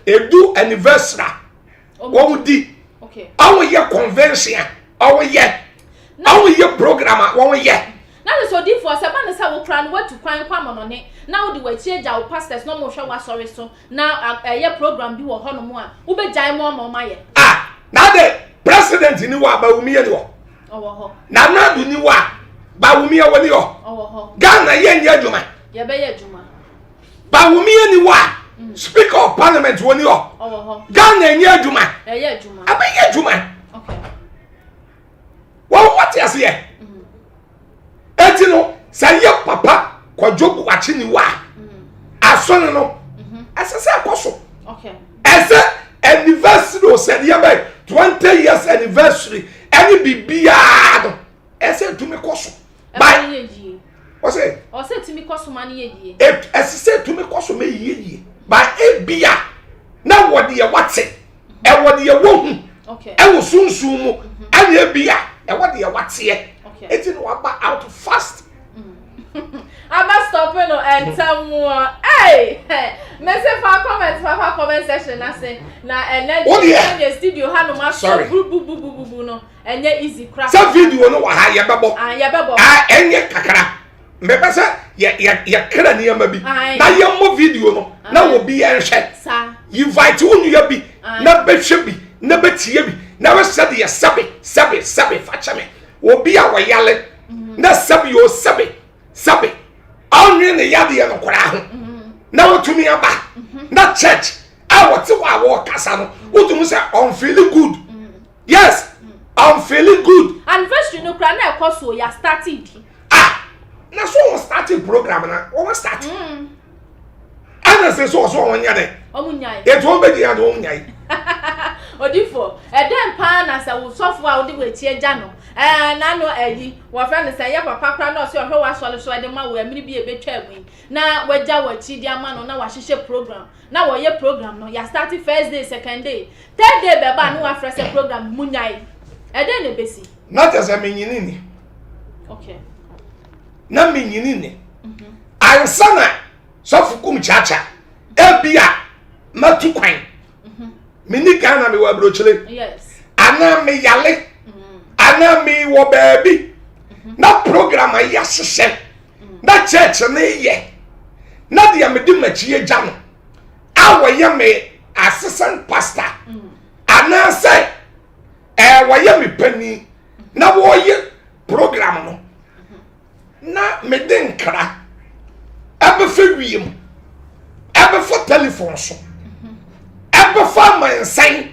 edu anniversary wɔn di wɔn yɛ convention a wɔn yɛ wɔn yɛ program a wɔn yɛ. Na sɛ sɛ odiifoɔ sɛ ɛba no sɛ wo koraa no woatu kwan kɔ amɔnɔne na wode w'akyi agya wo pastors na wɔhwɛ w'asɔre so na ɛyɛ program bi wɔ hɔnom a wobɛgyae mo ama wɔn ayɛ. Ah na de president ni wɔ a Bawumia ni hɔ. Ɔwɔ hɔ. Nana Addo ni wɔ a Bawumia wɔ ni hɔ. Ɔwɔ hɔ. Ghana yɛ nyɛ adwuma. Yɛbɛyɛ adwuma. Bawumia ni hɔ a mm. speaker of parliament wɔ ni hɔ. Ɔwɔ hɔ. Ghana nyɛ adwuma. Ɛyɛ adwuma. Abɛyɛ adwuma. Okay. Wɔn wɔte aseɛ. Eti no sɛ yɛ papa kwadwo buakye. Boakye ni hɔ a, asɔre no ɛsɛ sɛ ɛkɔ so. Ɛsɛ anniversary o sɛ deɛ bɛyɛ 20 years anniversary ɛne biribiara no ɛsɛ ɛtumi kɔ so. By ɔsɛ ɔsɛ ɛtumi kɔ so ma no yɛ yie. Ɛsɛ sɛ ɛtumi kɔ so ma yie yie. By ebia na wɔ deɛ wate ɛwɔ deɛ wɔhu ɛwɔ sunsun mu ɛna ebia ɛwɔ deɛ wateɛ eti na waba out fast. Aba stop no ɛntɛm wɔ ɛy mese fa comment fa fa comment section n'ase na ɛnɛ deɛ ɛnɛ studio ha nom asɔ bububububu no ɛnyɛ easy kora. Sɛ video no wɔ ha yɛbɛbɔ. Ah yɛbɛbɔ. Ah ɛnyɛ kakra mepɛ sɛ yɛ yɛ yɛkra nneɛma bi na yɛmmɔ video no na obi yɛnhwɛ invite wo nua bi na bɛhwɛ bi na bɛtie bi na bɛsɛ deɛ sɛbe sɛbe sɛbe fa kyɛ me obi a wɔyale mhm. na sɛbe o sɛbe sɛbe ɔnwe ne yadeɛ no koraa ho mhm. na wɔtumi aba mhm. na church a wɔte hɔ a wɔrekasa no wotumi sɛ ɔnfeeli good yes ɔnfeeli good. Anniversary no koraa na ɛkɔ so yɛ start di. Ah na so wɔn starting program na wɔn start. Mm. Ɛna sɛ so ɔso wɔn nyɛ dɛ. Wɔn nyae. Etu wɔn bɛ gyina de wɔn nyae. Odifo, ɛdɛn paa na sɛ wo sɔfo a wode w'akyi agya no, ɛɛ n'ano ayi, wɔfrɛ no sɛ ɛyɛ papa koraa na ɔsɛ ɔhwɛ w'asɔre so ɛde ma wo ɛmere bi a ebetwa mu yi, na wagya w'akyi de ama no na wahyehyɛ program, na wɔyɛ program no, yɛastarte first day, second day, third day bɛba a na wafrɛ sɛ program no munyae. Ɛdɛn na ebesi? Na kyerɛ sɛ menyini ni. Okay. Na menyini ni. Mhm. Ansa na sɔfo kum kyakya ebi a matu kwan. Mhm. Meni Ghana mewɔ aburokyire. Yes. Anaa meyale. Mhm. Anaa mewɔ baabi. Na program a yɛahyehyɛ. Na church ne yɛ. Na deɛ mede m'akyi agya no a wɔyɛ me assistant pastor. Anaasɛ ɛɛ wɔyɛ me panin na wɔreyɛ program no na mede nkra ɛbɛfa wiem ɛbɛfa telephone so ɛbɛfa amansan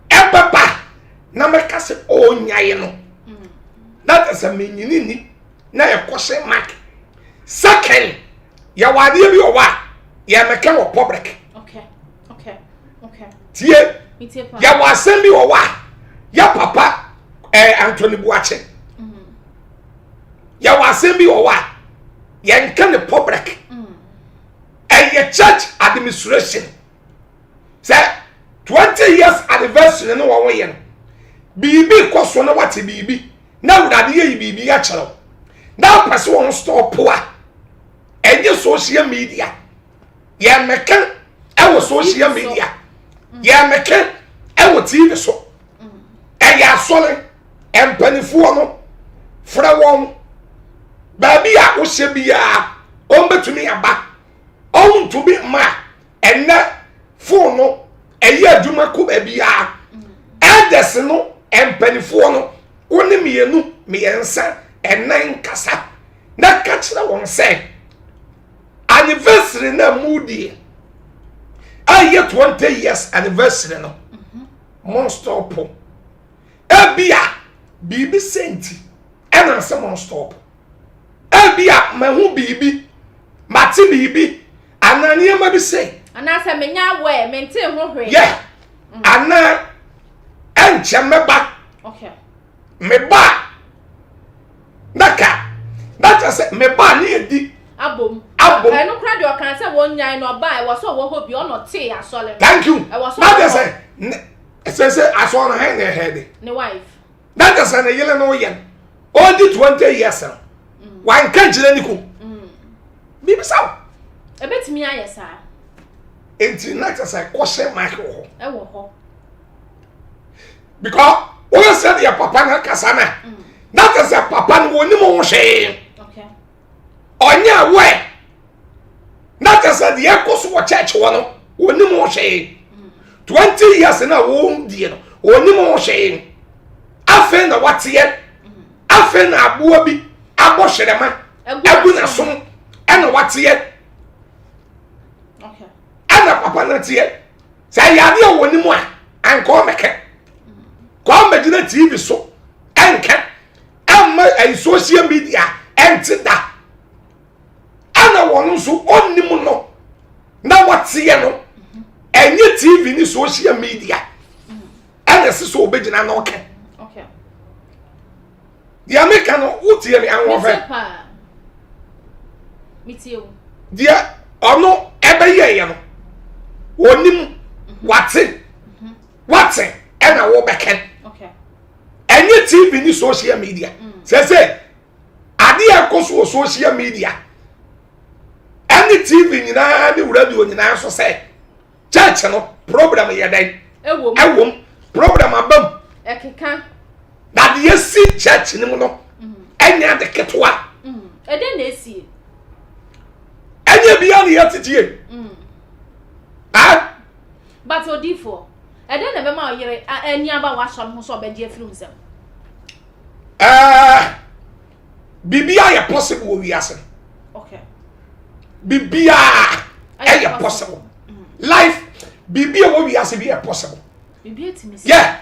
ɛbɛba na mɛka sɛ ɔnyae no na kyɛ sɛ menyini ni na ɛkɔhyɛ mark second yɛwɔ adeɛ bi wɔ hɔ a yɛmɛka wɔ public. Okay. Okay. Okay. Tie. Yɛwɔ asɛm bi wɔ hɔ a yɛ papa ɛɛ eh, Anthony Buakye. Mm-hmm. Yɛwɔ asɛm bi wɔ hɔ a yɛnka ne public. Mm. Ɛyɛ church administration. Sɛ 20 years anniversary no wɔn yɛ no biribi kɔ so na wate biribi na awurade yɛ yi biribi akyerɛw na apɛ sɛ wɔn stop a ɛnyɛ social media. Yɛmmɛka ɛwɔ social media yɛmmɛka ɛwɔ tv so ɛyɛ asɔre mpanimfoɔ no frɛ wɔn baabi a wohyɛ biara wɔn bɛtumi aba wɔn ntumi mma ɛnɛ fon no ɛyɛ adwuma kɔ baabiara elders no mpanimfoɔ no wɔn ne mmienu mmiɛnsa ɛnan kasa na ka kyerɛ wɔn sɛ. Anniversary na mu deɛ ɛyɛ 20 years anniversary no mo stop ebia biribi sɛ nti ɛna sɛ mo stop ebia mahu biribi mate biribi anaa nneɛma bi sɛ anaasɛ menya awɛ mente ho hwee yɛ anaa ɛnkyɛ mɛba okay me ba a na ka na kyerɛ sɛ me ba a ne yɛ di abom abom ɛno kora deɛ ɔkan sɛ wɔn nyan no ɔba ɛwɔ sɛ ɔwɔ hɔ bi ɔna ɔtee asɔre no thank you ɛwɔ sɛ na kyerɛ sɛ ne ɛsɛ sɛ asɔre no hɛn na ɛhɛn de ne wife na kyerɛ sɛ ne yere no yɛ no ɔdi 20 years no wanka nkyerɛ ne kun biribi sa wo ɛbɛtumi ayɛ saa nti na kyerɛ sɛ kɔhyɛ mic wɔ hɔ ɛwɔ hɔ because woyɛ sɛdeɛ papa no akasa no a na kyɛ sɛ papa no wɔnim ho hwee ɔnyɛ aware na kyɛ sɛ deɛ ɛkɔ so wɔ church hɔ no wɔnim ho hwee 20 years na wɔdie no wɔnim ho hwee afei na wateɛ afei na aboa bi abɔ hwerɛma agu n'asom ɛna wateɛ ɛna papa no teɛ Sɛ ɛyɛ adeɛ a wɔnim a, anka ɔmmɛkɛ. Ka ɔmmɛgyina TV so ɛnkɛ. Ɛmma ɛyi social media ɛnte da. wɔn nso ɔnnim no na wɔteɛ no ɛnyɛ tv ne social media ɛna ɛsɛ sɛ ɔbɛgyina na ɔka deɛ meka no wotie me ahoɔfɛ deɛ ɔno ɛbɛyɛeɛ no ɔnim wate wate ɛna wɔbɛka ɛnyɛ tv ne social media sɛ sɛ adeɛ ɛkɔ so wɔ social media ɛne tv nyinaa ne radio nyinaa so sɛ church no problem yɛ dɛn ɛwom problem aba mu ɛkeka na deɛ si church no mu no ɛnyɛ ade ketewa ɛdɛn na esie ɛnyɛ bia ne yɛtetie ah but odiifoɔ ɛdɛn na ɛbɛma ɔyere ani aba w'asɔ no ho sɛ ɔbɛgye afiri wo nsam ɛɛ biribiara yɛ possible wɔ wiase okay biribiara ɛyɛ possible life biribi a wɔ wiase bi yɛ possible yɛ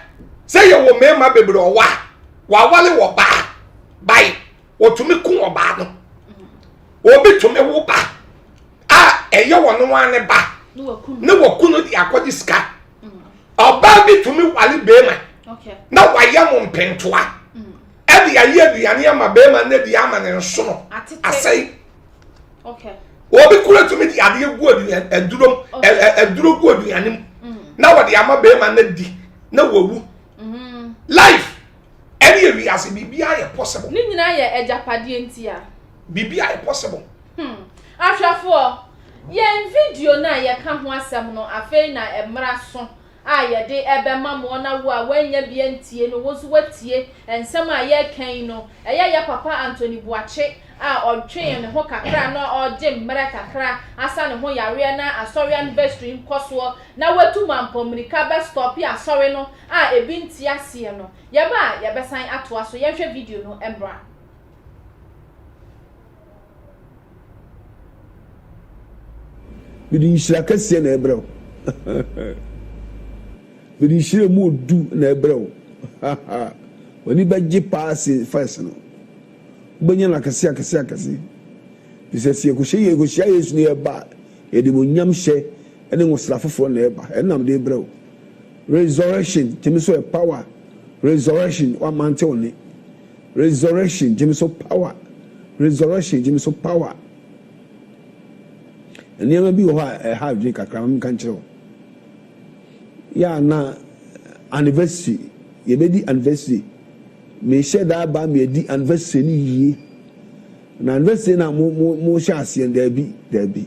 sɛ yɛ wɔ mmarima bebree ɔwɔ a wawale wɔ baa bae wɔtumi ku ɔbaa no obi tumi wo ba a ɛyɛ wɔn no ne ba ne wɔku no de akɔgye sika ɔbaa bi tumi wale bɛrima na wayɛ mo mpentoa ɛde ayɛ aduane ama bɛrima no adi ama ne nsono asɛe obi kura tumi de adeɛ gu aduane aduro aduro gu aduane mu na wɔde ama bɛrima no adi na wawu life ɛne ewiase biribiara yɛ possible. Ne nyinaa yɛ agyapadeɛ nti a. Biribiara yɛ possible. Hmm. Ahwɛfoɔ, yɛn video no a yɛka ho asɛm no, afei na ɛmmra so a yɛde ɛbɛma mo na wo a woannya bi antie no, wo nso woatie nsɛm a yɛreka yi no. Ɛyɛ yɛ papa Anthony Boakye a ɔtwee ne ho kakra na ɔregye mmerɛ kakra asa ne ho yareɛ na asɔre anniversary nkɔsoɔ na watu mampɔ mmirika bɛ stɔpe asɔre no a ebi nte aseɛ no. Yɛba a yɛbɛsan atoa so. Yɛnhwɛ video no mmra. Mede nhyira kɛseɛ na ɛbrɛ wo. Mede nhyira emu odu na ɛbrɛ wo. W'ani bɛgye paa sen first no. Wobɛnya no akɛse akɛse akɛse. Firi sɛ sɛ yɛkɔhyɛ yɛkɔhyia Yesu na yɛba a, yɛde animuonyam hyɛ ne nwosra foforɔ na ɛba. Ɛno na mede rebrɛ wo. Resurrection gyeme so ɛ power Resurrection wamante wo ne Resurrection gyeme so power Resurrection gyeme so power Nneɛma bi wɔ hɔ a ɛha adwene kakra ma menka nkyerɛ wo yɛ a na anniversary yɛbɛdi anniversary mehyɛ daa ba meadi anniversary no yie na anniversary no a mo mo mo hyɛ aseɛ daabi daabi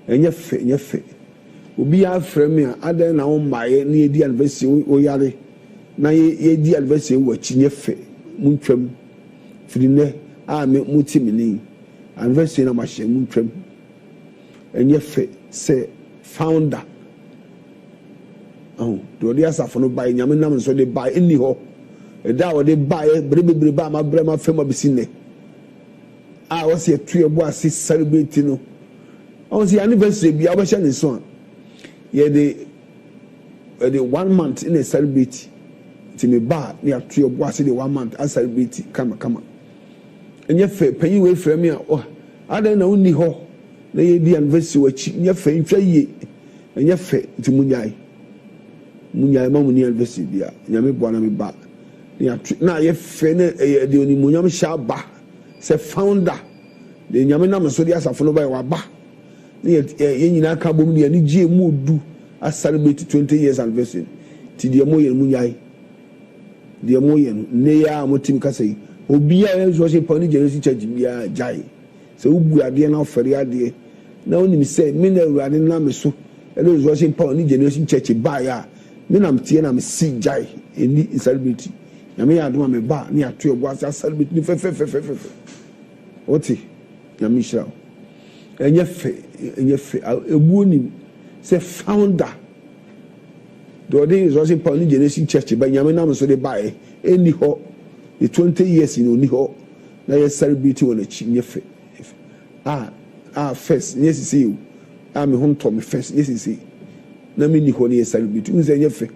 ɛnyɛ fɛ ɛnyɛ fɛ Obiara frɛ me a, adɛn na wommaeɛ na yɛdi anniversary wo yare na yɛdi anniversary wɔ akyi nyɛ fɛ montwam firi nnɛ a me mote me nne yi anniversary na moahyɛ montwam ɛnyɛ fɛ sɛ founder ahu deɛ ɔde asafo no baeɛ nyame nam nso de baeɛ nni hɔ ɛda a ɔde baeɛ bere bebrebe a mabrɛ mafam abɛsi nnɛ a wɔsi yɛto yɛn bo ase celebrate no ɔn sɛ yɛn anniversary bia wobɛhyɛ ne nso a yɛde yɛde one month na celebrate nti me ba a na yɛato yɛn bo ase de one month a celebrate kama kama ɛnyɛ fɛ panyin wei frɛ me a oh adɛn na wonni hɔ na yɛdi anniversary wɔ akyi nyɛ fɛ ntwa yie ɛnyɛ fɛ nti mo nyae mo nyae ma mo ni anniversary bia nyame boa na me ba na yɛato na ayɛ fɛ na ɛyɛ de onimuonyam hyɛ aba Sɛ founder deɛ Nyame nam so de asafo no baeɛ waba ne yɛ yɛn nyinaa ka bom de anigyeɛ mu odu a celebrate 20 years anniversary nti deɛ moyɛ no monyae deɛ moyɛ no nnɛ yi ara a mote me kasa yi obiara yɛ Resurrection Power ne Generation Church biara gyae sɛ wobu adeɛ na wofɛre adeɛ na wonim sɛ me na Awurade nam me so de Resurrection Power ne Generation Church baeɛ a me na meteɛ na mese gyae ɛnni celebrate Nyame yɛ adom a me ba ne yɛato yɛbo ase a celebrate no fɛfɛfɛfɛfɛ. Wote? Nyame nhyira wo. Ɛnyɛ fɛ, ɛnyɛ fɛ. Ebuo nim sɛ founder deɛ ɔde Resurrection Power ne Generation Church ba Nyame nam so de baeɛ ɛnni hɔ. The 20 years no ɔnni hɔ na yɛ celebrate wɔ n'akyi. Nyɛ fɛ. A a first nyɛ sisei o. A me ho ntɔ me first nyɛ sisei. Na menni hɔ na yɛ celebrate. Wohu sɛ ɛnyɛ fɛ.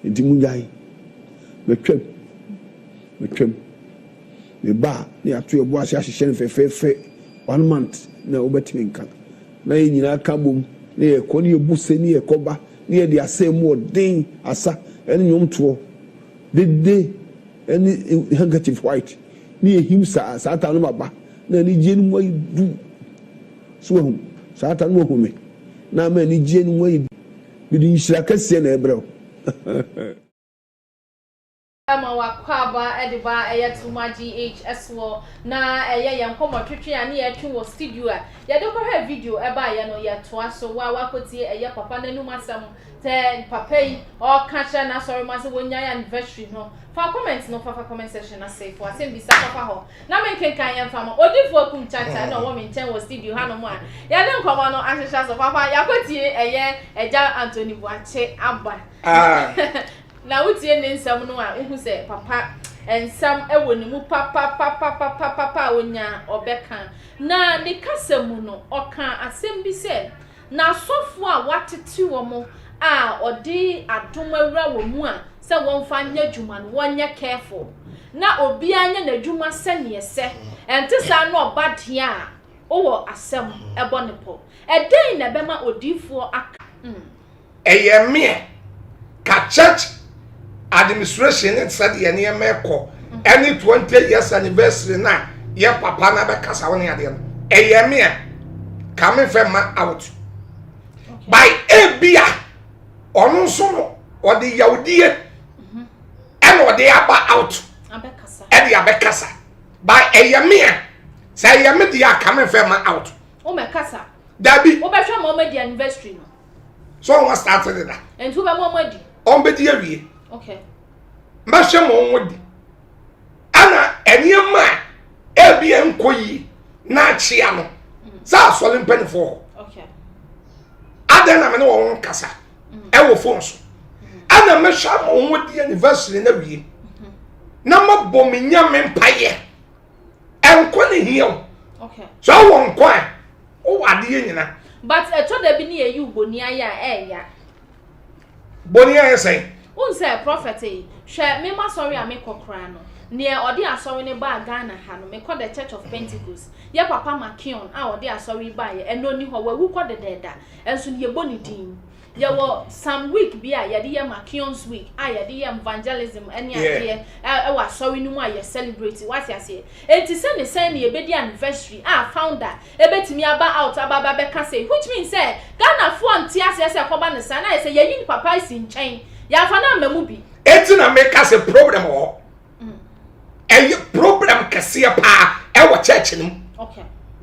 Nti monyae. Matwam, matwam. Meba a, na yɛato yɛn bo ase ahyehyɛ no fɛfɛɛfɛ one month. na wobɛtumi nka. Na yɛn nyinaa ka bom na yɛkɔ na yɛbu se ne yɛkɔba na yɛde asa mu ɔden asa ne nnwomtoɔ dede ne handkerchief white ne yɛhim saa saa ta no maba na anigyeɛ no mu ayɛ du. So wahu saa ta no wahu me na ama anigyeɛ no mu ayɛ du. Mede nhyira kɛseɛ na ɛbrɛ wo. Ma w'akwaaba de ba ɛyɛ Tuma GH soɔ na ɛyɛ yɛn nkɔmmɔ twetwe a ne yɛtwe wɔ studio a yɛde kɔhwɛ video ɛbaeɛ no yɛtoa so wa wakɔtie ɛyɛ papa n'anum asɛm sɛ papa yi ɔka kyerɛ n'asɔrema sɛ wɔnyae anniversary no fa comment no fafa comment section ase fo asɛm bisa fafa hɔ na menkenkan yɛn fa ma odifoɔ akum kyakya na ɔwɔ me nkyɛn wɔ studio hanom a yɛde nkɔmmɔ no ahyehyɛ so papa yɛakɔtie ɛyɛ agya Anthony Boakye aba ah. Na wotie ne nsɛm no a, wohu sɛ papa nsɛm wɔ ne mu papapapapapapa a onya a ɔbɛka. Na ne kasa mu no, ɔkaa asɛm bi sɛ, N'asɔfoɔ a wɔatete wɔn a ɔde adom awura wɔn mu a sɛ wɔmfa nyɛ adwuma no, wɔnyɛ careful. Na obiara nyɛ n'adwuma sɛdeɛ ɛsɛ. Ɛnte saa na ɔba deɛ a, wowɔ asɛm bɔ ne pɔ. Ɛdɛn na ɛbɛma odiyifoɔ aka? Mm. Ɛyɛ me a, ka church administration ne sɛdeɛ nneɛma ɛkɔ ɛne 20 years anniversary na yɛ papa na bɛkasa wo ne adeɛ no ɛyɛ me a ka me fɛ ma out by ebia ɔno nso no ɔde yawdie ɛna ɔde aba out ɛde abɛkasa by ɛyɛ me a sɛ ɛyɛ me deɛ a ka me fɛ ma out dabi wobɛhwɛ ma ɔmadi anniversary no so wɔn start deda. Nti wobɛma wɔn adi. Wɔn bɛdi awie. Okay. Mbɛhwɛ ma wɔn adi. Ɛna nneɛma a ebi nkɔ yie na akyea no sɛ asɔre mpanimfoɔ hɔ. Okay. Adan na me ne wɔn kasa mm. ɛwɔ phone so. Mm. Ɛna mɛhwɛ ma wɔn adi anniversary na wie. Mm-hmm. Na mabɔ me nyame mpaeɛ. Ɛnkɔ ne hia o. Okay. Sɛ ɔwɔ nkɔ a. Wowɔ adeɛ nyina. But ɛtɔ da bi ne yɛyi wo boni ayɛ a ɛɛya. Boni ayɛ sɛn? Wohu sɛ prophet yi, hwɛ me m'asɔre a mekɔ koraa no, neɛ ɔde asɔre no baa Ghana ha no, mekɔ the church of Pentecost, yɛ papa Makeon a ɔde asɔre yi baeɛ, ɛnnɛ ɔnni hɔ, wawu kɔ dedaada, nso no yɛbɔ ne din. Yɛwɔ some week bi a yɛde yɛ Makion's week a yɛde yɛ evangelism ne adeɛ ɛwɔ asɔre no mu a yɛ celebrate wate aseɛ. Enti sɛ ne sɛn na yɛbɛdi anniversary a founder ɛbɛtumi aba out aba aba bɛka sei which means sɛ Ghanafoɔ nte aseɛ sɛ ɛkɔba no saa na ayɛ sɛ yɛyi ne papa asi nkyɛn yɛamfa no amma mu bi. Enti na meka sɛ problem wɔ hɔ. ɛyɛ problem kɛseɛ paa ɛwɔ church no mu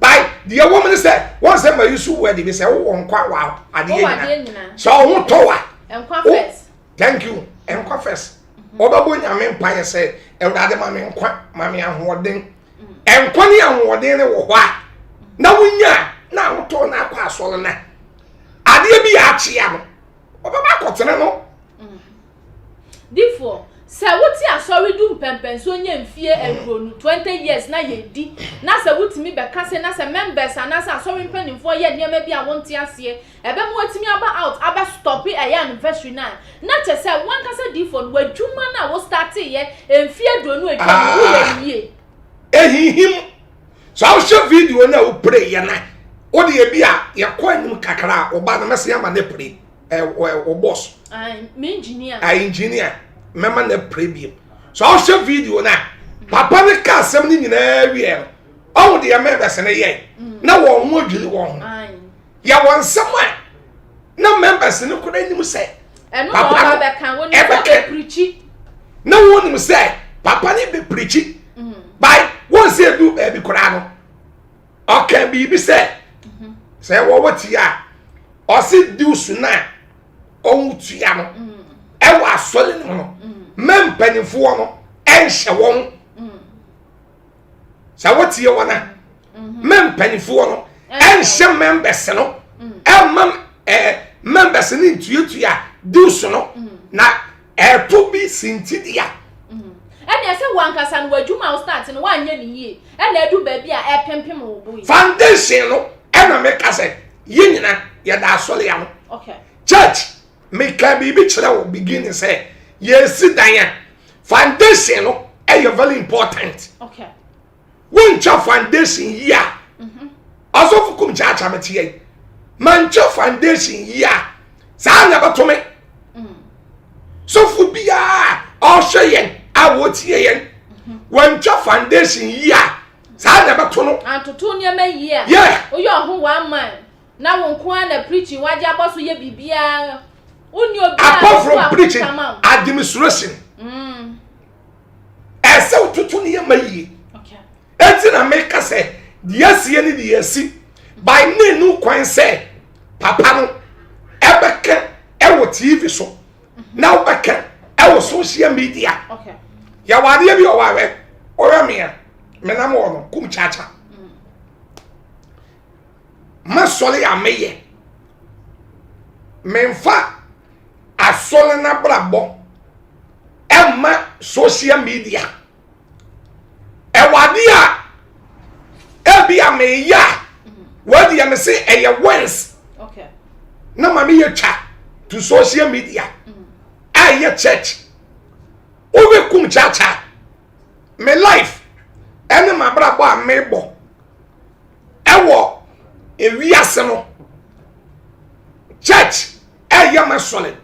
by deɛ wɔm ne sɛ wɔn sɛ ma yusu word bi sɛ wowɔ nkwa wɔ adeɛ nyina sɛ ɔho tɔ wa thank you nkwa first mhm. wɔbɛbɔ nyame mpaeɛ sɛ awurade ma me nkwa ma me ahoɔden mm. nkwa ne ahoɔden ne wɔ hɔ a na wonya na ahotɔ na akɔ asɔre na adeɛ bi yɛ akyea no wɔbɛba akɔtena no mm. Difoɔ, sɛ wote asɔre du mpɛnpɛnsoɔ nya mfie aduonu, 20 years, na yɛdi, na sɛ wotumi bɛka se na sɛ members anaasɛ asɔre mpanimfoɔ yɛ nneɛma bi a wonte aseɛ, ɛbɛma watumi aba out abɛ stɔpe ɛyɛ anniversary no a, na kyerɛ sɛ wankasa difoɔ no, w'adwuma no a wo starteeɛ mfie aduonu a atwam no, woyɛ no yie. Ɛhinhim. Sɛ wohwɛ video no a wopere yɛ no a, wode ebi a yɛkɔ anim kakra a, wo ba no mɛsen ama no apire. wo boss me engineer a engineer mɛma na pray bi so ɔhwɛ video na papa ne ka asɛm ne nyinaa wie no ɔho deɛ members ne yɛ mm. na wɔn ho adwiri wɔn ho yɛ wɔn nsɛm a na members ne kora anim sɛ papa no ɛbɛka na wɔn nim sɛ papa ne bɛ pirikyi mm. by wɔn sɛ edu baabi koraa no ɔka biribi sɛ mhm. sɛ wɔwɔ tia a ɔse dues no a ɔntua no mm. ɛwɔ asɔre no mu no mm. mɛ mpanimfoɔ no ɛnhyɛ wɔn mm. sɛ wotie wɔn a mm-hmm. mɛ mpanimfoɔ no ɛnhyɛ members no ɛmma ɛɛ members no ntuatua dues no na Ɛto bi sintidua. Ɛnna ɛsɛ wo ankasa no w'adwuma a wo start no woanyɛ no yie ɛna adu baabi a ɛpempem wo bo yi. Foundation no ɛna meka sɛ yɛn nyina yɛda asɔre ano. Okay. Church meka biribi kyerɛ wo beginning sɛ yɛsi dan a foundation no ɛyɛ very important. Okay. Wontwa foundation yi a. Mm -hmm. Ɔsɔfo kum kyaakyaa me teɛ yi. Mantwa foundation yi a, saa na ɛbɛto me. Sɔfo biara ɔhwɛ yɛn a wɔtie yɛn, wantwa foundation yi a, saa na ɛbɛto no. Antoto nneɛma yie a. Yeah. Woyɛ ɔho one man. Na wo nko ara na preaching wagye abɔ so yɛ biribiara. Wonni obi a Apart from preaching, administration. Ɛsɛ wototo nneɛma yie. Enti na meka sɛ deɛ asie ne deɛ asi by ne nu kwan sɛ papa no ɛbɛka ɛwɔ tv so na wobɛka ɛwɔ social media. Yɛwɔ adeɛ bi ɔwɔ awɛ ɔyɛ mea menam wɔ no kum kyakya masɔre a meyɛ memfa asɔre no abrabɔ ɛma social media. Ɛwɔ adeɛ a ebi a meyɛ a wɔadi yɛ me se ɛyɛ wins na ma meyɛ twa to social media a ɛyɛ church wobɛkum kyakya me life ɛne m'abrabɔ a mebɔ ɛwɔ ewiase no church ɛyɛ ma sɔre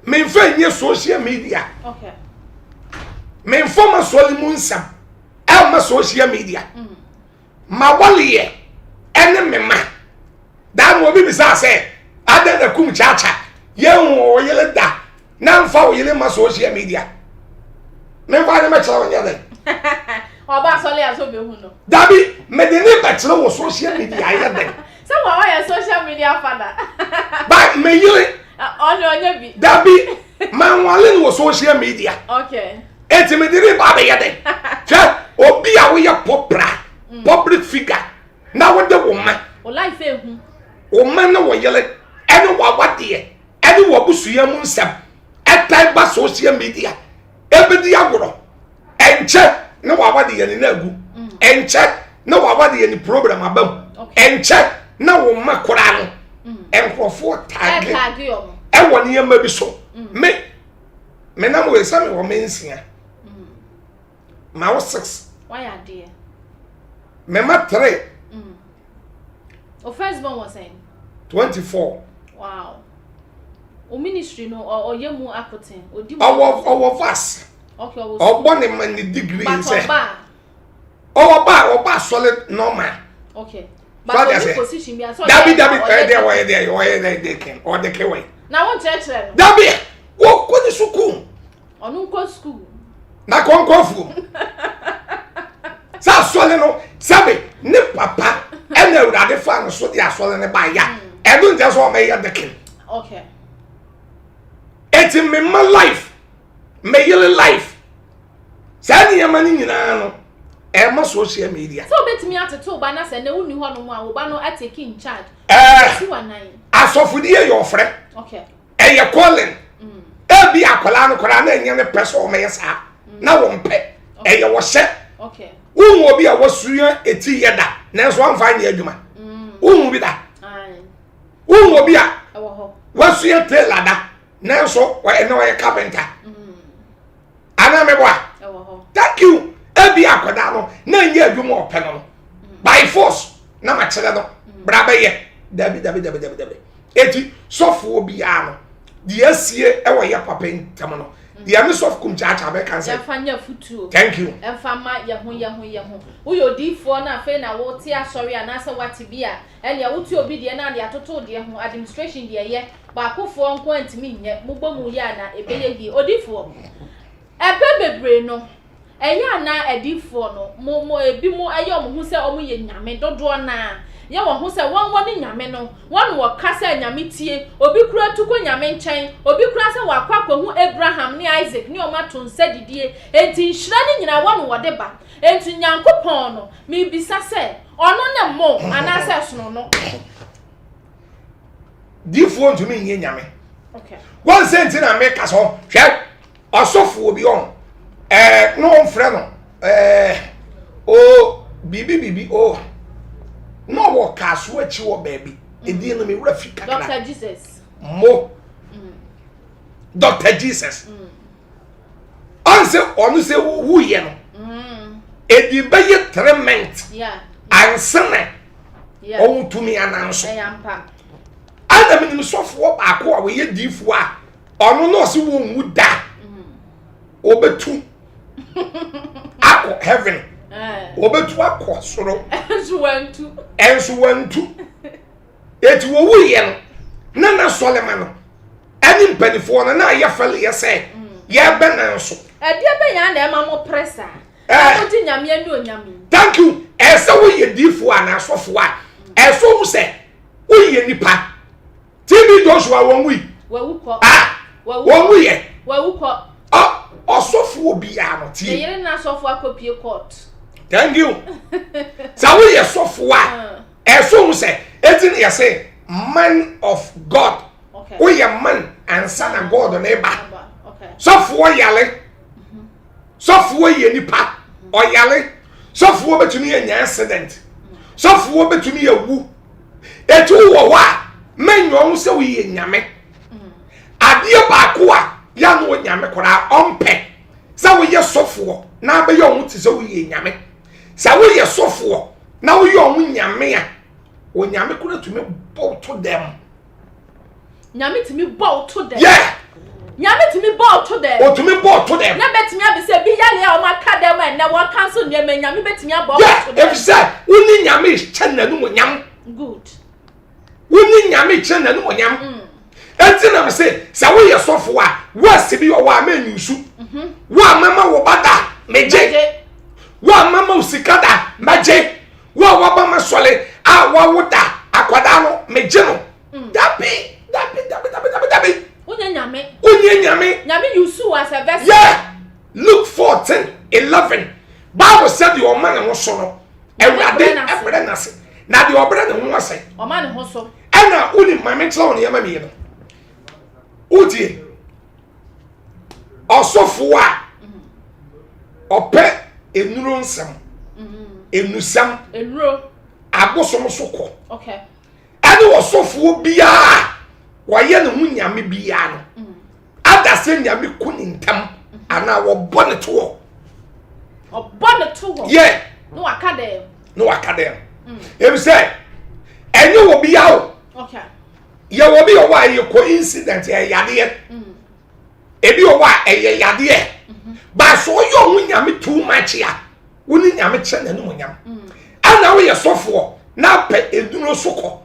memfa nyɛ social media memfa ma sɔre mu nsɛm ɛma social media mm. ma wɔleyɛ ɛne me ma daa na obi bisa sɛ adɛn na kum kyaakya yɛhu wɔ yere da na mfa wo yere ma social media memfa ne mɛkyerɛ wo nyɛ dɛn ɔba asɔle a sɛ ɔbɛhu no dabi mede ne bɛkyerɛ wɔ social media ayɛ dɛn sɛ wa ɔyɛ social media fada ba me yere ɔne ɔnyɛ bi dabi manwale no wɔ social media okay eti mede ne ba bɛyɛ dɛn hwɛ obi a woyɛ pɔpra mm. public figure na wode wo ma wo life ehu wo ma ne wo yere ɛne wawadeɛ ɛne w'abusua mu nsɛm ɛtan ba social media ɛbɛdi agorɔ ɛnkyɛ na wawa de yɛne no agu mm. ɛnkyɛ na wawa de yɛne program aba mu ɛnkyɛ na wo mma koraa no mm. nkurɔfoɔ taage ɛwɔ nneɛma bi so mm. me menam wei sɛ mewɔ me nsia ma wo six mema three O first born wɔ sɛn? 24. Wow. O ministry no ɔyɛ mu akoten. Odi mu. Ɔwɔ ɔwɔ vas. Okay, ɔwɔ. Ɔbɔ ne ma ne degree nsɛ. But ɔba. Ɔwɔ ba ɔba solid normal. Okay. But ɔni position bi asɔ. Dabi dabi ɛyɛ dɛ ɔyɛ dɛ ɔyɛ dɛ de kɛn ɔde kɛ wɛ. Na wɔn kyerɛkyerɛ no. Dabi wɔkɔ ne sukuu. Ɔno nkɔ sukuu. Na kɔnkɔ afuom. Sɛ asɔre no sɛbe ne papa ɛna awurade fa no so de asɔre no ba ya. Mm. Ɛno nkyɛ sɛ ɔmɛyɛ dekin. Okay. Eti me ma life, me yere life. Saa nneɛma no nyinaa no ɛma social media. Sɛ obetumi atete wo ba na sɛ na wonni hɔ nom a wo ba no atake in charge. Ɛɛ asɔfodie yɛ ɔfrɛ. Okay. ɛyɛ calling ebi akwadaa no koraa na ɛnyɛ ne pɛ sɛ ɔmɛyɛ saa na wɔn pɛ ɛyɛ wɔhyɛ wohu obi a wasua eti yɛ da nanso wɔnfa nyɛ adwuma wohu bi da wohu obi a wasua tailor da nanso ɛnna ɔyɛ carpenter anaa mɛboa thank you ebi akwadaa no na nyɛ adwuma ɔpɛ no no by force na ma kyerɛ no bra bɛyɛ dabi dabi dabi dabi dabi eti sɔfoɔ biara no deɛ asie ɛwɔ yɛ papa ntam no deɛ me sɔfo kum kyaakyaa bɛka nsɛ yɛmfa nyɛ futuo thank you ɛmfa ma yɛ ho yɛ ho yɛ ho woyɛ odiifoɔ na afei na wote asɔre anaasɛ woate bi a ɛnea wote obi deɛ na ade atoto deɛ ho administration deɛ yɛ Baakofoɔ nko ara ntumi nyɛ, mobɔ mu yɛ a na ɛbɛyɛ yie. Odiyifoɔ, ɛpɛ bebree no, ɛyɛ a na adiyifoɔ no, mo, mo, ebi mo ɛyɛ wɔn ho sɛ wɔn yɛ nyame, dodoɔ no ara yɛ wɔn ho sɛ wɔn wɔne nyame no, wɔn na wɔka sɛ nyame tie, obi koraa tu kɔ nyame nkyɛn, obi koraa sɛ wakɔ akɔhu Abraham ne Isaac ne wɔn ato nsa didie, enti nhyira no nyinaa wɔn na wɔde ba. Enti Nyankopɔn no, mebisa sɛ, ɔno ne mo anaasɛ ɛsono no? Difoɔ ntumi nyɛ nyame. Wɔn sɛ nti na meka sɛ hwɛ ɔsɔfoɔ bi ɔn ɛɛ na ɔmfrɛ no ɛɛ o biribi biribi o na ɔwɔ kaaso akyi wɔ baabi edin no mi wura fi kakra. Dr. Jesus. Mo. Mm. Dr. Jesus. Mm. Ɔn sɛ ɔno sɛ wuyɛ no. Mm. Edi bɛyɛ treatment. Yeah. Ansana. Ɔwɔ tumi anan so. Ɛna menim sɔfoɔ baako a wɔyɛ diifoɔ a ɔno na ɔse wɔnwu da. Wɔbɛtu akɔ heaven. Wɔbɛtu akɔ soro. Ɛnso wantu. Ɛnso wantu. Eti wɔwuiɛ no na n'asɔrema no ɛne mpanimfoɔ no na ayɛ fɛleyɛ sɛ yɛbɛ nanso. Ɛdeɛ bɛn ya na ɛma mo pere saa? Na mo gye Nyame anuonyam yi. Thank you. Ɛsɛ woyɛ diifoɔ anaa asɔfoɔ a ɛsɛ wohu sɛ woyɛ nipa. TB Joshua wɔn wui. Wawu kɔ. Ah, wɔn wuyɛ. Wawu kɔ. Ɔsɔfoɔ biara no tie. Ne yere na asɔfoɔ akɔpie court. Thank you. Sɛ woyɛ sɔfoɔ a ɛsɛ wohu sɛ eti ne yɛsɛ man of God. Woyɛ man ansa na God ne ba. Sɔfoɔ yale. Sɔfoɔ yɛ nipa ɔyare. Sɔfoɔ bɛtumi anya accident. Sɔfoɔ bɛtumi awu. Eti wowɔ hɔ a mɛnyɛ ɔho sɛ woyɛ nyame. Adeɛ baako a yɛ ano nyame koraa ɔmpɛ sɛ woyɛ sɔfoɔ na abɛyɛ ɔho te sɛ woyɛ nyame. Sɛ woyɛ sɔfoɔ na woyɛ ɔho nyame a, onyame koraa tumi bɔ to dɛm. Nyame tumi bɔ wo to dɛm. Yeah. Nyame tumi bɔ wo to dɛm. Otumi bɔ wo to dɛm. Na bɛtumi abisa bi yale a wɔn aka dɛm a ɛnɛ wɔka nso nneɛma Nyame bɛtumi abɔ wo to dɛm. Yeah, efisɛ wo ne Nyame kyɛ n'anumonyam. Good. Wo ne Nyame kyɛ n'anumonyam. Mm. Eti na se sɛ woyɛ sɔfo a wɔasi bi wɔ hɔ a mɛnyusu. Mhm. Wo a mama wo ba da megye. Wo a mama wo sika da mɛgye. Wo a waba ma sɔle a wawo da akwadaa no megye no. Mm. Dabi, dabi, dabi, dabi, dabi, dabi. Wonye nyame. Wonye nyame. Nyame use you as a vessel. Yeah. Luke 14, 11. Bible said deɛ ɔma ne ho so no, Awurade ɛbrɛ n'ase. Na deɛ ɔbrɛ ne ho ase. Ɔma ne ho so. Ɛna woni maame nkyerɛ wo nneɛma mmienu. Wotie. Ɔsɔfo a ɔpɛ nnuro nsɛm. Nnusɛm. Nnuro. Abosom so kɔ. Okay. Ɛne ɔsɔfoɔ biara a wɔyɛ ne ho nyame biara no mm. ada sɛ nyame ku ne ntam anaa wɔbɔ ne toɔ. Ɔbɔ ne toɔ. Yɛ. Na waka dɛm. Na waka dɛm. Mm. Ebi sɛ ɛnyɛ wɔ biara o. Okay. Yɛ wɔ bi wɔ hɔ a ɛyɛ coincident ɛyɛ yadeɛ. Mm. Ebi wɔ hɔ a ɛyɛ yadeɛ. Mm-hmm. Baasa ɔyɛ ɔho nyame too much a. Wo ne nyame kyɛ n'animuonyam. Ɛna woyɛ sɔfoɔ na apɛ nnuro so kɔ.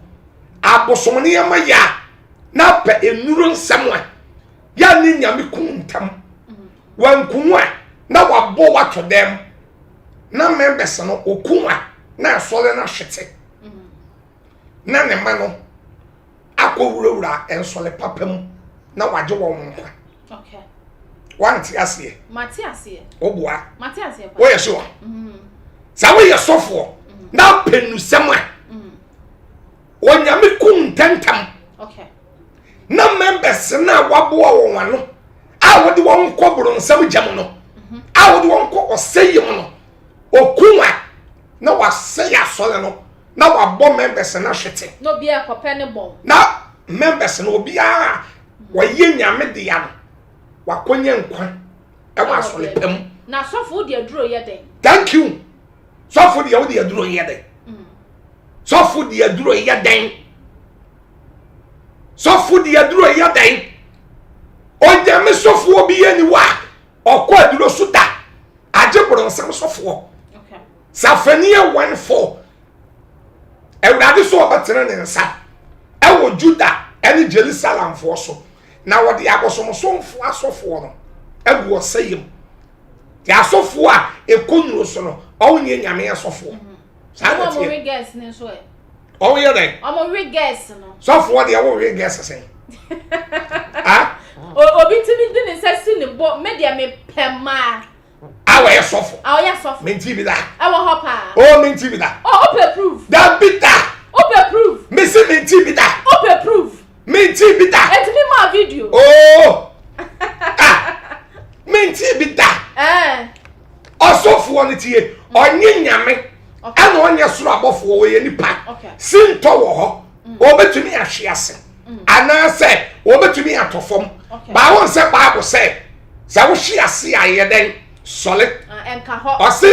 Abosom nneɛma yɛ a na apɛ nnuro nsɛm a yɛ ne nyame kum ntam. Wankum a na wabɔ wato dɛm na members no okum a na asɔre no ahwete na ne ma no akɔwurawura nsɔre papa mu na wagye wɔn nkwa. Okay. Wante aseɛ. Mate aseɛ. Woboa. Mate aseɛ pa. Woyɛ sure. Mm. Sɛ woyɛ sɔfoɔ mm. na apɛ nusɛm a mm. onyame kum ntɛntɛm. Okay. Na members no a waboa wɔn ano a wɔde wɔn kɔ boronsam gya mu no mm-hmm. a wɔde wɔn kɔ ɔsɛyɛ mu no okum a na wasɛe asɔre no na wabɔ members no ahwete. Na obiara kɔpɛ ne bɔn. Na members no obiara wɔyɛ nyame dea no wakɔnya nkwa ɛwɔ asɔre pa mu. Na sɔfo wode aduro yɛ dɛn? Thank you. Sɔfo deɛ wode aduro yɛ dɛn? Mm. Sɔfo deɛ aduro yɛ dɛn? Sɔfo deɛ aduro yɛ dɛn? Onyame sɔfoɔ bi yɛ ni wa ɔkɔ aduro so da agye borɔnsam sɔfoɔ. Safaniɛ 1:4 Awurade sɛ ɔbɛtene ne nsa ɛwɔ Juda ɛne Jerusalemfoɔ so na wɔde abosomsomfoɔ asɔfoɔ no agu ɔsɛeɛ mu. Te asɔfoɔ a ɛkɔ nnuro so no, ɔwonyɛ nyame asɔfoɔ. Mhm. Saa na teɛ. Ɔwoyɛ dɛn? Ɔmo we gɛs no. Sɔfoɔ deɛ wowe gɛs sɛn? Ah? Obi tumi de ne nsa si ne bo, me deɛ mepɛ maa. A wɔyɛ sɔfo. A ɔyɛ sɔfo. Menti bi da. Ɛwɔ hɔ paa. Oh, menti bi da. Oh, wopɛ proof. Dabi da. Wopɛ proof. Mesi menti bi da. Wopɛ proof. Menti bi da. Etumi maa video. Oh. Ah. Menti bi da. Eh. Ɔsɔfoɔ no tie. Ɔnye nyame. Ɛna ɔnyɛ soro abɔfoɔ wɔyɛ nipa. Sintɔ wɔ hɔ. Wɔbɛtumi ahwe ase. Mm. Anaasɛ wɔbɛtumi atɔ fam. Baawo nsɛ Bible sɛ. Sɛ wohwe ase a yɛ dɛn? Sɔle. Ah, Ɔse